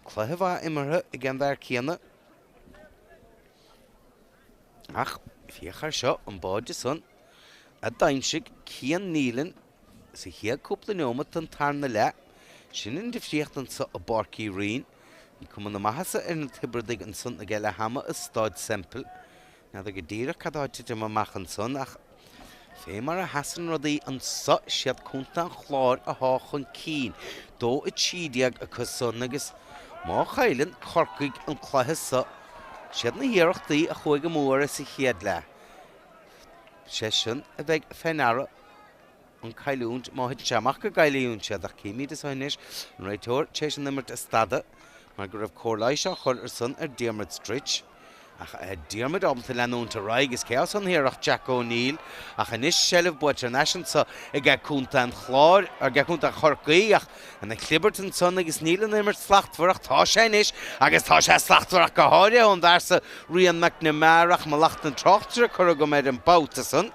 Cluiche mhaith imeartha ag an bhfear céanna ach féach air seo, an báide san a d'aimsigh Cian Nealon Sa chéad cúpla neomat den tarna leath, sin an difríocht anso i bPáirc Uí Rinn. Bhí cuma na maitheasa ar na Tiobradaigh ansan ag leath ama i Stáid Semple. N'fheadar go díreach cad atá ag titim amach ansan ach fé mar a sheasann rudaí anso siad Contae an Chláir athá chun cinn, 2-13 acu san agus má chailleann Corcaigh an cluiche so, siad na hiarrachtaí a chuaigh amú orthu sa chéad leath, sé sin a bheidh fé ndeara. an cailliúint má thiteann sé amach go gcailleann siad ach címid anso anois an réiteoir tar éis an imirt a stadadh mar go raibh cóir leighis á chur ar son ar Diarmuid Stritch. Ach Diarmuid ábalta leanúint ar aghaidh agus cé as an thiar ach Jack O'Neill. Ach anois seilbh buailte thar n-ais anso aige Contae an Chláir, aige Contae Chorcaí ach ana chlibirt ansan agus níl an imirt slachtmhar ach tá sé anois agus tá sé slachtmhar ach go háirithe ón bhfear so Rian McNamara ach mallacht an tráchtaire curtha agam air an babhta san.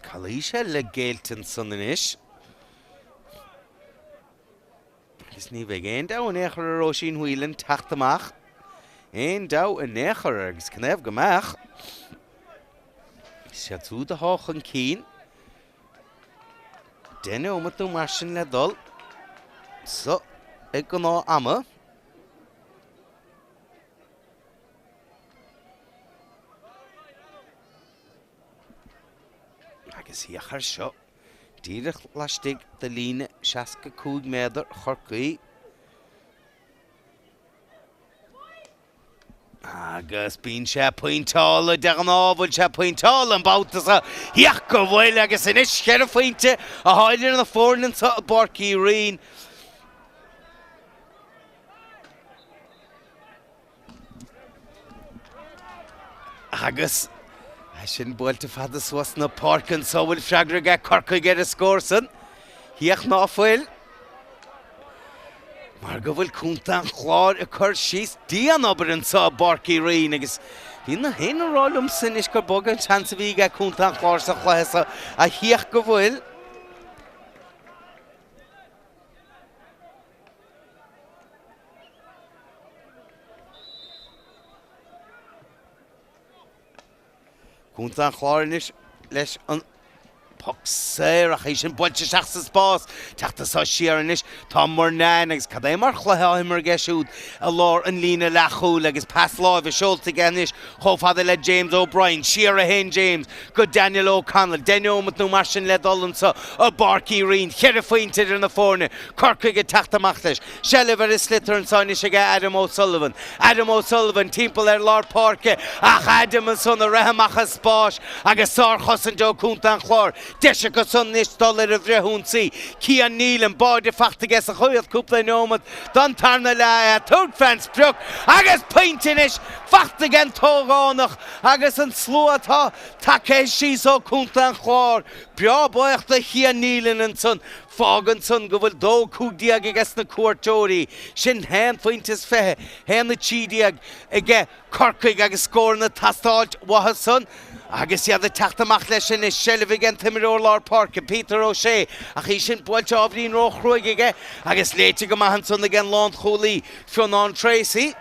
Calaois le géillte ansan anois. Agus ní bheidh aon dabht in aon chor ar Oisín Whelan teacht amach. Aon dabht in aon chor air agus canathaobh go mbeadh. Is iad siúd atá chun cinn. 10 neomat nó mar sin le dul so ag gnáth ama. Agus féach air seo, díreach laistigh de líne 65 méadar Chorcaí. Agus bíonn sé pointeála de ghnáth, bhfuil sé pointeála an babhta seo? Féach go bhfuil agus anois cheithre phointe atá idir na foirne anseo i bPáirc Uí Rinn. Agus é sin buailte fada suas na páirce anso, bhfuil freagra aige Corcaigh ar an scór san? Féach ná fuil. Mar go bhfuil Contae an Chláir ag cur síos dian-obair anso i bPáirc Uí Rinn agus bhí na héinne ag rá liomsa anois gur beag an seans a bhí aige Contae an Chláir sa chluiche so ach féach go bhfuil. Contae an Chláir anois leis an poc saor ach é sin buailte isteach sa spás. Teacht anso siar anois tá Murnane agus cad é mar chluiche á imirt aige siúd i lár an líne leathchúil agus pas láimhe seolta aige anois chomh fada le James O'Brien. Siar a théann James go Daniel O'Connell. 10 neomat nó mar sin le dul anso i bPáirc Uí Rinn. Cheithre phointe idir na foirne. Corcaigh ag teacht amach leis. Seilbh ar an sliotar anso anois aige Adam O'Sullivan. Adam O'Sullivan timpeall ar lár páirce ach Adam ansan ag rith amach as spás agus sárchosaint ó Contae an Chláir. Deis acu san anois dul ar an bhfrithionsaí. Cian Nealon, báide fachta aige sa chéad cúpla neomat don tarna leath, é ag tabhairt fén sprioc agus pointe anois fachta ag an t-ógánach agus an slua atá tagtha síos ó Contae an Chláir breá buíoch do Chian Nealon ansan. Fágann san go bhfuil 2, 15 aige sna cuairteoirí. Sin haon phointe is 20, 1, 13 aige Corcaigh agus scóranna ag teastáilt uathu san agus iad ag teacht amach leis anois. Seilbh ag an t-imreoir lár páirce, Peter O'Shea, ach í sin buailte ábhairín ró-chruaidh aige agus léite go maith ansan ag an lánchúlaí, Fionnán Treacy.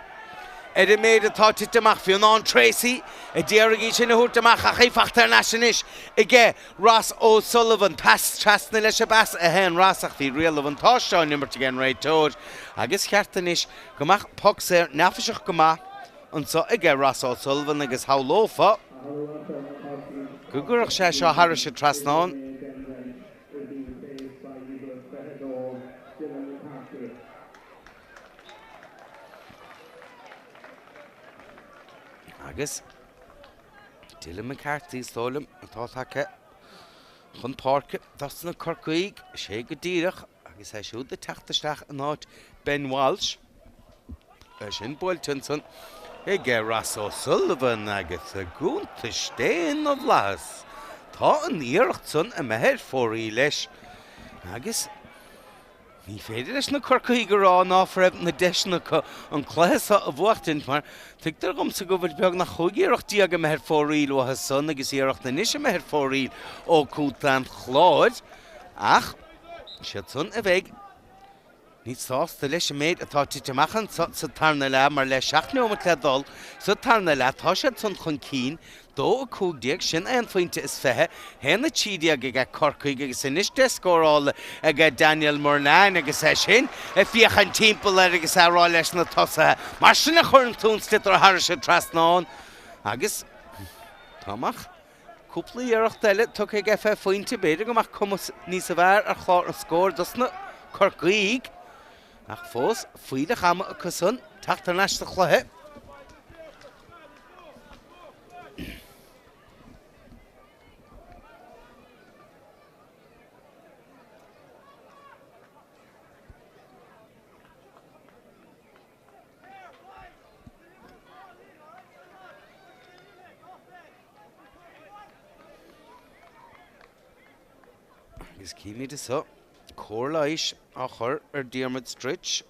Ar an méid atá tite amach, Fionnán Treacy a d'iarraidh í sin a thabhairt amach ach í fachta thar n-ais anois aige Ross O'Sullivan, Pas trasna leis an bpas a théann Ross ach bhí riail an bhuntáiste á n-imirt ag an réiteoir agus cheart anois go mbeadh poc saor neafaiseach go maith anso aige Ross O'Sullivan agus shamhlófá go gcuirfeadh sé seo thairis an trasnán. Agus. Dylan McCarthy, is dóigh liom, atá tagtha chun páirce dos na Corcaígh. Is é go díreach agus é siúd ag teacht isteach in áit Ben Walsh. É sin buailte ansan ag Ross O'Sullivan agus i gcuntais Dé na bhFlaitheas tá an iarracht san imithe ar fóraoil leis agus Ní féidir leis na Corcaígh a rá ná raibh na deiseanna acu an cluiche seo a bhuachtaint mar tuigtear dhomsa go bhfuil beagnach 15 iarracht imithe ar fóraoil uathu san agus iarracht anois imithe ar fóraoil ó Contae an Chláir ach siad san a bheidh níos sásta leis an méid atá tite amach anso sa tarna leath mar le 7 neomat le dul sa tarna leath tá siad san chun cinn 2, 15, sin aon phointe is 20, 1, 13 aige Corcaigh agus anois deis scórála aige Daniel Murnane agus é sin ag féachaint timpeall air agus é ag rá leis na tosaithe, mar sin a chuireann tú an sliotar thairis an trasnán agus dá mbeadh cúpla iarracht eile tugtha aige fé phointe, b'fhéidir go mbeadh cuma níosa bhfearr ar chlár an scóir dos na Corcaígh. Ach fós, fuílleach ama acu san teacht thar n-ais sa chluiche. Agus címid anso cóir leighis á chur ar Diarmuid Stritch.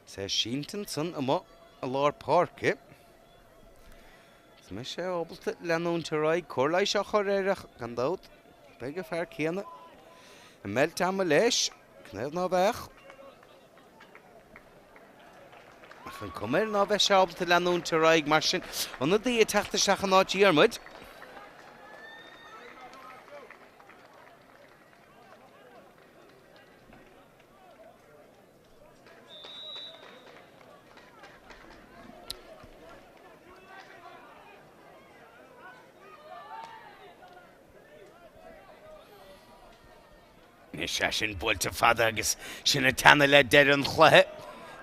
Is é sínte ansan amuigh i lár páirce. Is mbeidh sé ábalta leanúint ar aghaidh, cóir leighis á chur air ach gan dabht beidh an fear céanna ag meilt ama leis, canathaobh ná beadh. Ach an cuma air ná beidh sé ábalta leanúint ar aghaidh mar sin. Ionadaí ag teacht isteach in áit Dhiarmuid. Anois é sin buailte fada agus sin ag teannadh le deireadh an chluiche.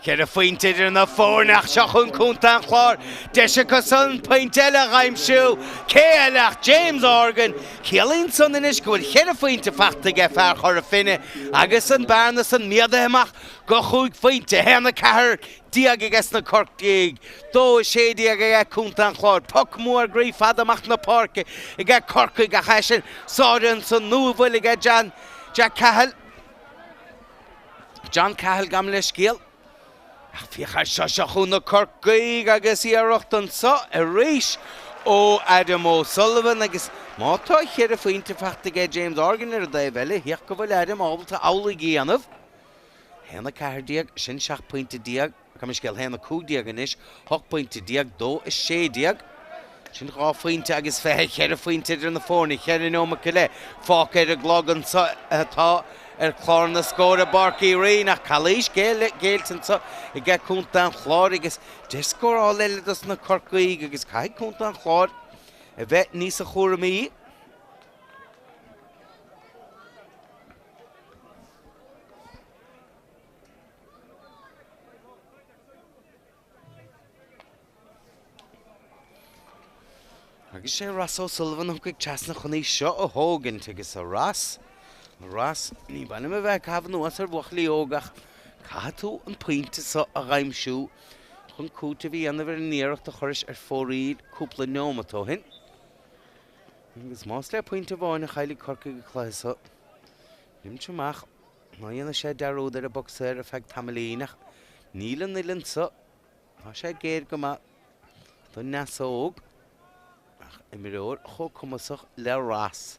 Cheithre phointe idir na foirne ach seo chugainn Contae an Chláir. Deis acu san pointe eile a dh'aimsiú. Cé eile ach James Horgan. Ciallaíonn san anois go bhfuil cheithre phointe fachta aige fear Chora Finne agus an bearna san méadaithe amach go chúig phointe. 1, 14 aige sna Corcaígh, 2, 16 aige Contae an Chláir. Poc mór groí fada amach na páirce aige Corcaigh ach é sin sáraithe ansan nó an bhfuil aige John Jack Cahill. John Cahill gabh mo leithscéal. Ach féach air seo, seo chugainn na Corcaígh agus iarracht anso arís ó Adam O'Sullivan agus má tá cheithre phointe fachta aige James Horgan ar an dtaobh eile, féach go bhfuil Adam ábalta amhlaidh a dhéanamh. 1, 14, sin 17 pointe. Gabh mo leithscéal, 1, 15 anois, 18 pointe, 2, 16. Sin dhá phointe agus 24 phointe idir na foirne, cheithre neomat go leith fágtha ar an gclog anso atá ar chlár na scór i bPáirc Uí Rinn ach calaois géillte anso aige Contae an Chláir agus deis scórála eile dos na Corcaígh agus caithfidh Contae an Chláir a bheith níosa chúramaí. Agus sé Ross O'Sullivan a thiocfaidh trasna chun í seo a thógaint agus a Ross, a Ross, ní maith liom a bheith ag caitheamh anuas ar bhuachaillí óga ach caithfidh tú an pointe seo a dh'aimsiú chun cúiteamh a dhéanamh ar an iarracht a chuiris ar fóraoil cúpla neomat ó shin. Agus más le pointe amháin a chaillfidh Corcaigh an cluiche seo, nílimse amach ná dhéanfaidh sé dearúd ar an bpoc saor ar feadh tamaillín ach níl an uillinn seo Tá sé géar go maith don fheasóg, ach imreoir chomh cumasach le Ross,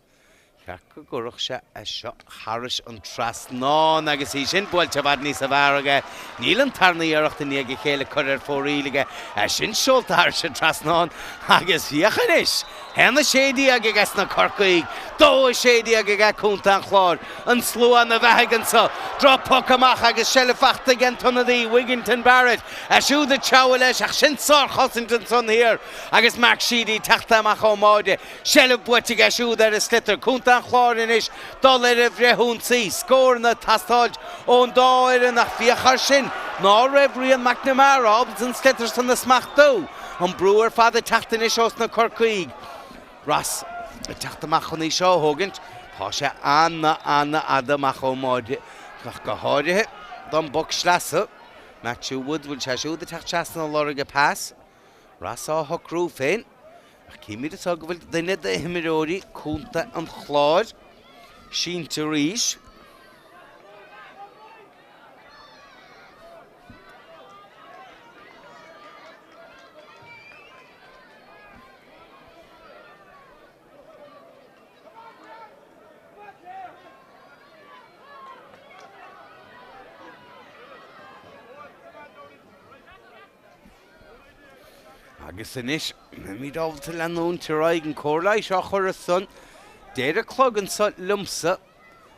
cheart go gcuirfeadh sé é seo thairis an trasnán agus í sin buailte i bhfad níosa bhfearr aige. Níl an tarna iarracht i ndiaidh a chéile curtha ar fóraoil aige, é sin seolta thairis an trasnán agus féach anois! 1, 16 aige sna Corcaígh, 2, 16 aige Contae an Chláir. An slua ina bheathaigh anso. Droch-phoc amach agus seilbh fachta ag an t-ionadaí, Wigginton Barrett. É siúd ag treabhadh leis ach sin sárchosaint ansan thiar agus Mark Sheedy teachta amach ón mbáide. Seilbh buaite aige siúd ar an sliotar. Contae an Chláir anois dul ar an bhfrithionsaí. Scóranna ag teastáilt ón dá fhoireann ach féach air sin ná raibh Rian McNamara ábalta an sliotar san a smachtú. An brú ar fad ag teacht anois ós na Corcaígh. Ross ag teacht amach chun í seo a thógaint. Tá sé ana-ana-fhada amach ón mbáide ach go háirithe don bpoc sleasa. Matthew Woods, bhfuil sé siúd ag teacht trasna ag lorg an pas. Ross á shocrú féin. Ach címid anseo go bhfuil duine d'imreoirí Contae an Chláir sínte arís. Agus anois, beimid ábalta leanúint ar aghaidh an cóir leighis á chur ansan. Deir an clog anso liomsa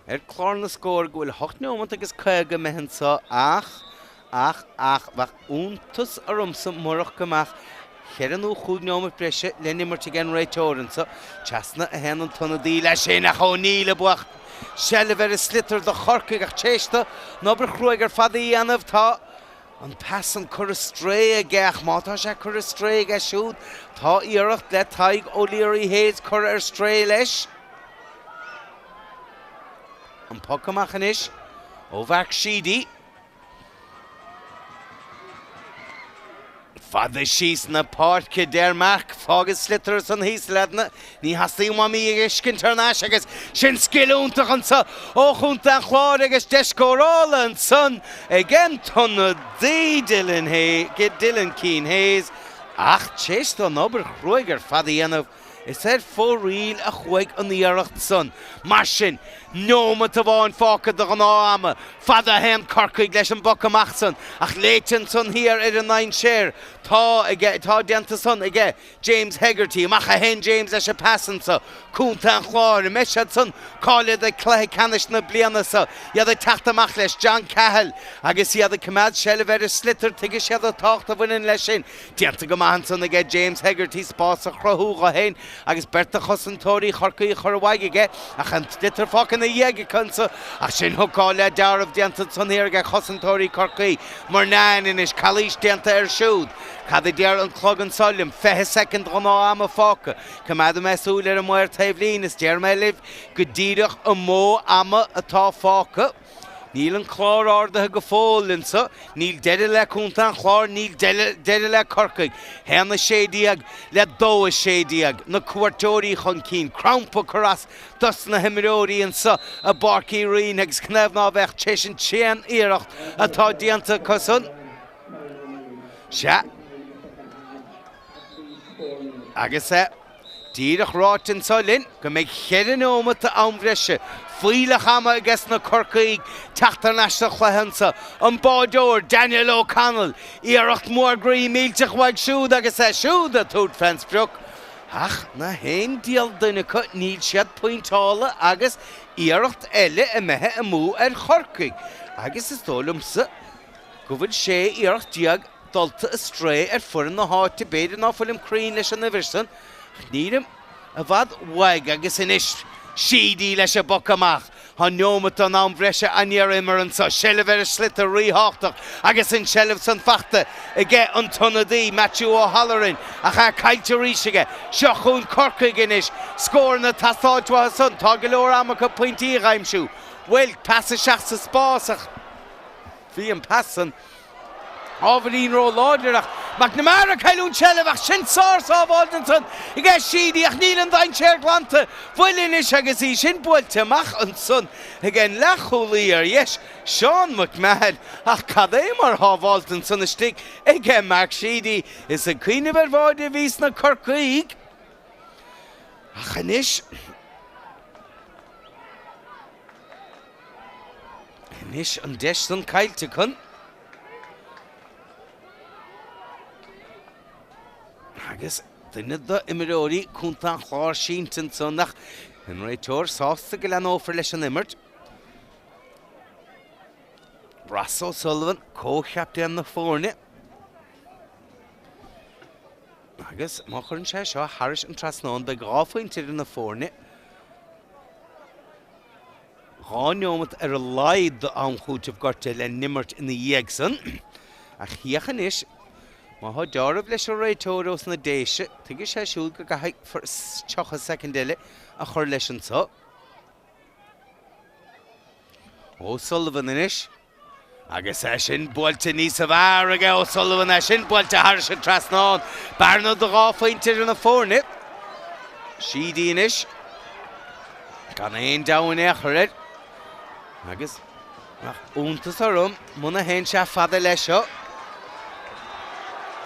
ar chlár na scór go bhfuil 8 neomat agus 50 imithe anso ach, ach, ach, bheadh iontas ormsa murach go mbeadh. Cheithre nó chúig neomat breise le n-imirt ag an réiteoir anso. Trasna a théann an t-ionadaí leis sin ach O'Neill a bhuach seilbh ar an sliotar do Chorcaigh ach tar éis dó an obair chruaidh ar fad a dhéanamh tá an pas san curtha ar strae aige ach má tá sé curtha ar strae aige siúd tá iarracht le Tadhg O'Leary Hayes curtha ar strae leis. An poc amach anois ó Mhark Sheedy. Fada síos na páirce, deir Mark. Fág an sliotar san thíos, a leaideanna. Ní theastaíonn uaim í a fheiscint thar n-ais agus sin scil iontach anso ó chontae an Chláir agus deis scórála ansan ag an t-ionadaí Dylan Dylan Keane Hayes ach tar éis dó an obair chruaidh ar fad a dhéanamh Is ar fóraoil a chuaigh an iarracht san. Mar sin, neomat amháin fágtha de ghnáth ama. Fada a théann Corcaigh leis an bpoc amach san, ach léite ansan thiar ar an ndainséar. Tá aige, tá déanta san aige James Hegarty. Amach a théann James leis an pas anso. Contae an Chláir, an mbeidh siad san cáilithe do chluiche ceannais na bliana so? Iad ag teacht amach leis, John Cahill, agus iad ag coimeád seilbh ar an sliotar, tuigfidh siad an tábhacht a bhaineann leis sin. Déanta go maith ansan aige James Hegarty spás a chruthú dho fhéin agus beirt de chosantóirí Chorcaí a chur uaidh aige ach an sliotar fágtha ina dhiaidh acu anso ach sin hocáil le deáramh déanta ansan thiar aige chosantóirí Chorcaí. Murnane anois, calaois déanta air siúd. Cad a deir an clog anso liom? 20 soicind ghnáth ama fágtha. Coimeádfaidh mé súil ar an maor taobhlíne is déarfaidh mé libh go díreach an mó ama atá fágtha. Níl an clár ardaithe go fóill anso. Níl deireadh le Contae an Chláir, níl deireadh le Corcaigh. 1-16 le 2-16. Na cuairteoirí chun cinn. Crampa ag cur as dos na himreoirí anso i bPáirc Uí Rinn agus canathaobh ná bheadh tar éis an tréan iarracht atá déanta acu san. Sea. Agus é díreach ráite anso linn go mbeidh cheithre neomat am bhreise, fuílleach ama aige sna Corcaígh teacht thar n-ais sa chluiche anso. An báideoir, Daniel O'Connell, iarracht mhór groí millteach uaidh siúd agus é siúd ag tabhairt fén sprioc. Ach na haon diabhal duine acu, níl siad pointeála agus iarracht eile imithe amú ar Chorcaigh. Agus is dóigh liomsa go bhfuil 16 iarracht dulta ar strae ar foireann na háite, b'fhéidir ná fuilim cruinn leis an uimhir san, ach nílim i bhfad uaidh agus anois Sheedy leis an bpoc amach. Tá neomat den am bhreise á n-iarraidh anso, seilbh ar an sliotar ríthábhachtach agus an tseilbh san fachta aige an t-ionadaí Matthew O'Halloran ach é caillte arís aige. Seo chugainn Corcaigh anois, scóranna ag teastáilt uathu san, tá go leor ama acu pointí a dh'aimsiú. Bhuel, pas isteach sa spás ach bhí an pas san ábhairín ró-láidir ach McNamara ag cailliúint seilbh ach sin sár-sábháilt ansan aige Sheedy ach níl an dainséar glanta. Bhuel anois agus í sin buailte amach ansan ag an leathchúlaí ar dheis, Seán McMahon ach cad é mar shábháilt ansan istigh aige Mark Sheedy. Is ag cuimhneamh ar bháide a bhí sna Corcaígh ach anois. Anois an deis san caillte acu. Agus duine d'imreoirí Chontae an Chláir sínte ansan ach an réiteoir sásta go leanófar leis an imirt. Ross O'Sullivan, comh-chaptaen na foirne. Agus má chuireann sé seo thairis an trasnán beidh 2 phointe idir na foirne. 2 neomat ar a laghad d'am chúitimh gortaithe le n-imirt ina dhiaidh san. Ach féach anois, má thá deáramh leis an réiteoir ós na Déise, tuigfidh sé siúd go gcaithfear 30 soicind eile a chur leis anso. O'Sullivan anois. Agus é sin buailte níosa bhfearr aige O'Sullivan, é sin buailte thairis an trasnán. Bearna de 2 phointe idir na foirne. Sheedy anois. Gan aon deabhadh in aon chor air. Agus nach iontas orm muna théann sé fada leis seo.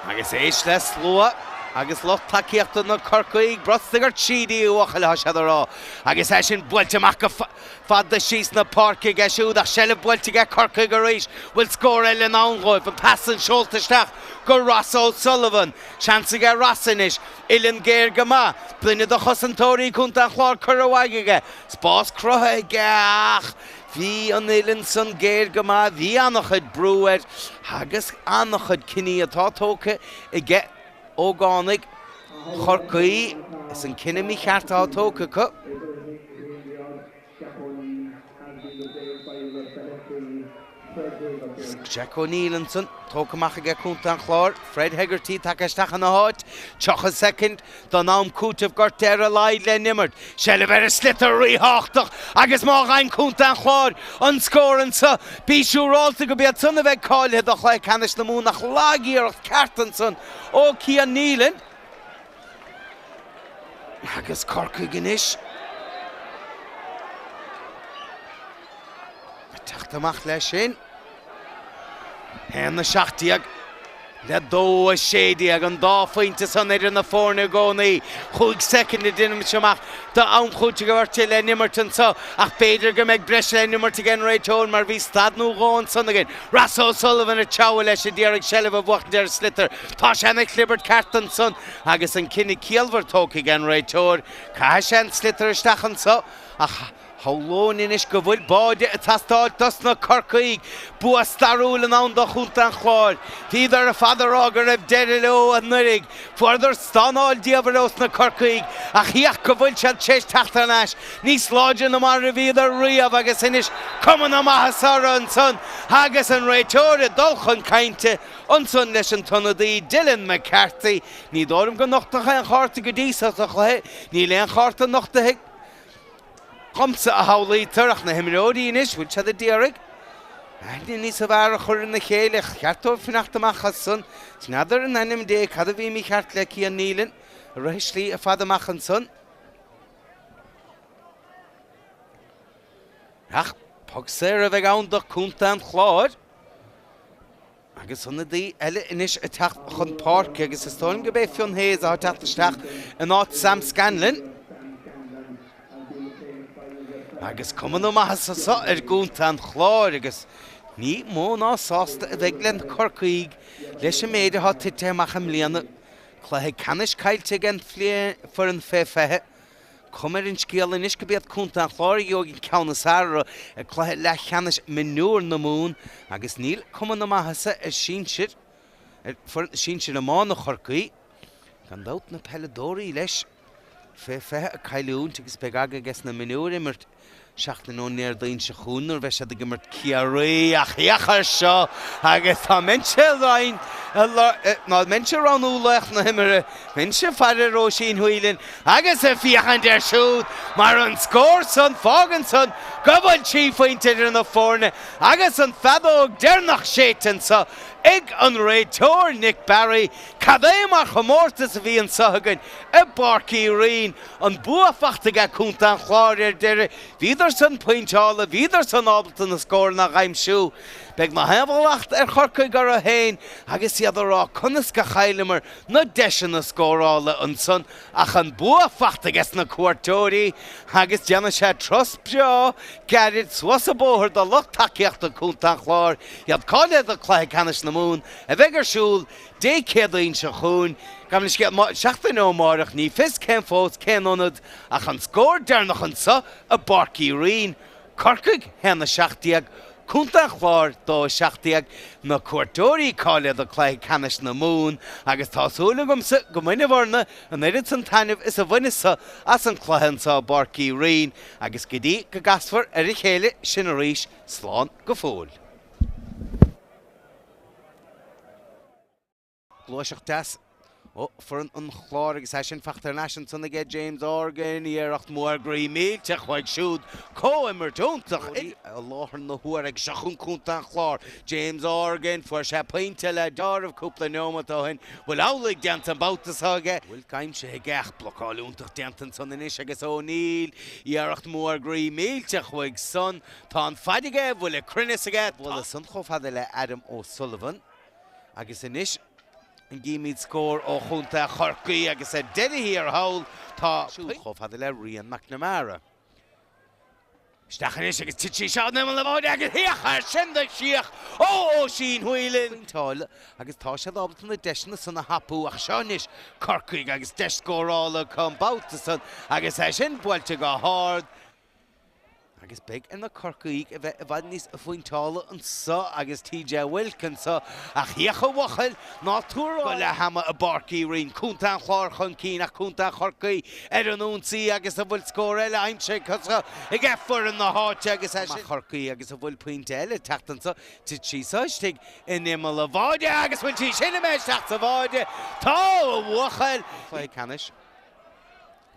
Agus éist le slua agus lucht tacaíochta na Corcaígh, brostaigh ort Sheedy, a bhuachaill, atá siad a rá. Agus é sin buailte amach go fada síos na páirce aige siúd ach seilbh buailte aige Corcaigh arís. Bhfuil scór eile in ann dhóibh? An pas san seolta isteach go Ross O'Sullivan. Seans aige Ross anois. Uilleann géar go maith. Duine de chosantóirí Chontae an Chláir curtha uaidh aige. Spás cruthaithe aige ach bhí an uilleann san géar go maith. Bhí an-chuid brú air agus an-chuid cinní atá tógtha aige. Ógánaigh Chorcaí is an cinneadh mícheart atá tógtha acu. Jack O'Neill ansan, tógtha amach aige contae an Chláir. Fred Hegarty tagtha isteach ina háit. 30 soicind don am cúitimh gortaithe ar a laghad le n-imirt. Seilbh ar an sliotar ríthábhachtach agus má fhaigheann contae an Chláir an scór anso, bí siúrálta gurb iad san a bheidh cáilithe do chluiche ceannais na Mumhan ach lag-iarracht ceart ansan ó Cian Nealon. Agus Corcaigh anois ag teacht amach leis sin. 1-17 le 2-16, an dá phointe san idir na foirne i gcónaí. Chúig soicind a deinimse amach d'am cúitimh gortaithe le n-imirt anso ach b'fhéidir go mbeidh breis le n-imirt ag an réiteoir mar bhí stad nó dhó ansan againn. Ross O'Sullivan ag treabhadh leis a d'iarraidh seilbh a bhuachaint ar an sliotar. Tá sé ina chlibirt ceart ansan agus an cinneadh ciallmhar tógtha ag an réiteoir. Caithfidh sé an sliotar isteach anso ach shamhlóinn anois go bhfuil báide ag teastáil dos na Corcaígh. Bua stairiúil in ann do chontae an Chláir. Bhíodar ar fad ag rá go raibh deireadh leo anuraidh. Fuaireadar stánáil diamhair ós na Corcaígh ach féach go bhfuil siad tar éis teacht thar n-ais níos láidre ná mar a bhíodar riamh agus anois cuma na maitheasa orthu ansan agus an réiteoir ag dul chun cainte ansan leis an t-ionadaí Dylan McCarthy. Ní dóigh liom gur nochtadh aon chárta go dtí so sa chluiche. Níl aon chárta nochtaithe dhomsa a shamhlaítear ach na himreoirí anois, bhfuil siad a d'iarraidh aithne níos fearr a chur ina chéile. Cheart dóibh fanacht amach as san. N'fheadar in ainm Dé cad a bhí mícheart le Cian Nealon a rith a slí ar fad amach ansan. Ach poc saor a bheidh ann do Chontae an Chláir. Agus ionadaí eile anois ag teacht chun páirce agus is dóigh liom gurb é Fionn Hayes atá ag teacht isteach in áit Sam Scanlon. Agus cuma na maitheasa so ar gContae an Chláir agus ní mó ná sásta a bheidh le Corcaígh leis an méid atá tite amach i mbliana. Cluiche ceannais caillte ag an foireann fé 20. Cuma ar an scéal anois gurb iad Contae an Chláir a gheobhaidh an ceann is fearr orthu i gcluiche leathcheannais mionúir na Mumhan agus níl cuma na maitheasa ar sinsir ar foireann sinsir iomána Chorcaí. Gan dabht na peileadóirí leis fé 20 ag cailliúint agus beidh aga aige sna mionúir imirt seachtain ón nDéardaoin seo chugainn nuair a bheidh siad ag imirt Ciarraí ach féach air seo agus dá mbeinnse dá mbeinnse ag roghnú laoch na himeartha, bheinnse ag faire ar Róisín Whelan agus ag féachaint air siúd mar an scór san, fágann san go bhfuil 3 phointe idir na foirne agus an feadóg deireanach séidte anseo ag an réiteoir Nick Barry. Cad é mar chomórtas a bhí anseo againn i bPáirc Uí Rinn. An bua faighte aige Contae an Chláir ar deireadh. Bhíodar san pointeála, bhíodar san ábalta na scóranna a dh'aimsiú. Beidh na haon mhallacht ar Chorcaigh orthu féin agus iad a rá conas go chailleamar na deiseanna scórála ansan ach an bua faighte aige sna cuairteoirí agus déanfaidh sé turas breá gairid suas an bóthar do lucht tacaíochta Contae an Chláir, iad cáilithe do Cluiche Ceannais na Mumhan a bheidh ar siúl Dé Céadaoin seo chugainn, gabh mo leithscéal, seachtain ó amárach, ní fios cén fós, cén ionad, ach an scór deireanach anseo i bPáirc Uí Rinn, Corcaigh 1-17, Contae an Chláir 2-17, na cuairteoirí cáilithe do Cluiche Ceannais na Mumhan agus tá súil agamsa go mbainfidh oraibh an oiread san taitneamh is a bhaineas-sa as an cluiche anseo i bPáirc Uí Rinn agus go dtí go gcasfar ar a chéile sinn arís, slán go fóill. Gluaiseacht deas ó foireann an Chláir agus é sin faighte thar n-ais ansan aige James Horgan. Iarracht mór groí millteach uaidh siúd. Comhimirt iontach i láthair na huaire ag seo chun Contae an Chláir. James Horgan, fuair sé pointe le deáramh cúpla neomat ó shin. Bhfuil amhlaidh déanta an babhta seo aige? Bhfuil aimsithe aige ach blocáil iontach déanta ansan anois agus O'Neill. Iarracht mór groí millteach uaidh san. Tá an faid aige, bhfuil an cruinneas aige. Bualadh san chomh fada le Adam O'Sullivan agus anois an gcímid scór ó chontae Chorcaí agus ar deireadh thiar thall tá siúd chomh fada le Rian McNamara. Isteach anois agus tit sí seo in imeall na báide agus féach air sin do chríoch ó Oisín Whelan. Pointeáil agus tá siad ábalta na deiseanna san a thapú ach seo anois Corcaigh agus deis scórála acu an babhta san agus é sin buailte go hard. Agus beidh ar na Corcaígh a bheith i bhfad níos phointeála anso agus TJ Wilk anso ach féach a bhuachaill, ná tabhair go leath ama i bPáirc Uí Rinn. Contae an Chláir chun cinn ach Contae Chorcaí ar an ionsaí agus an bhfuil scór eile aimsithe acu ag foireann na háite agus é sin Chorcaí agus an bhfuil pointe eile ag teacht anso Tit sí so istigh in imeall an bháide agus bhfuil sí sin imithe isteach sa bháide? Tá, a bhuachaill! Cluiche Ceannais.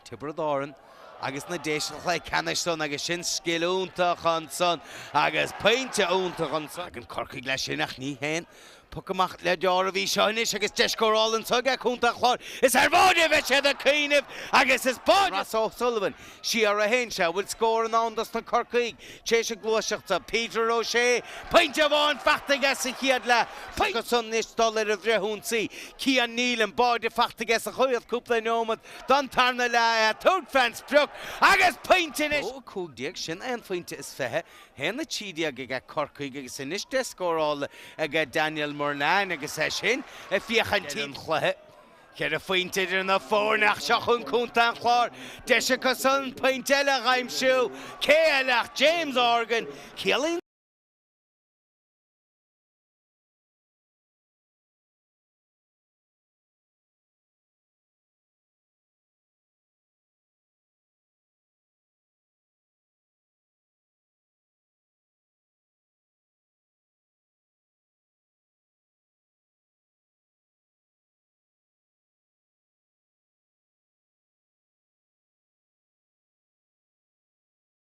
Tiobraid Árann agus na Déise sa chluiche ceannais san agus sin scil iontach ansan agus pointe iontach ansan. Tagann Corcaigh leis sin ach ní haon poc amach le deora a bhí seo anois agus deis scórála anso ag Contae an Chláir. Is ar bháide a bheidh siad ag cuimhneamh agus is báide. Ross O'Sullivan siar a théann sé. An bhfuil scór i ndán dos na Corcaígh tar éis an gluaiseacht seo? Peter O'Shea, pointe amháin faighte aige sa chéad leath. Pointe san anois dul ar an bhfrithionsaí. Cian Nealon, báide faighte aige sa chéad cúpla neomat. Don tarna leath é tabhairt fén sprioc agus pointe anois! 2, 15, sin aon phointe is 20, 1, 13 aige Corcaigh agus anois deis scórála aige Daniel Murnane agus é sin ag féachaint ar an chluiche. Ceithre phointe idir na foirne ach seo chugainn Contae an Chláir, deis acu san pointe eile a aimsiú. Cé eile ach James Horgan? Ciallaíonn.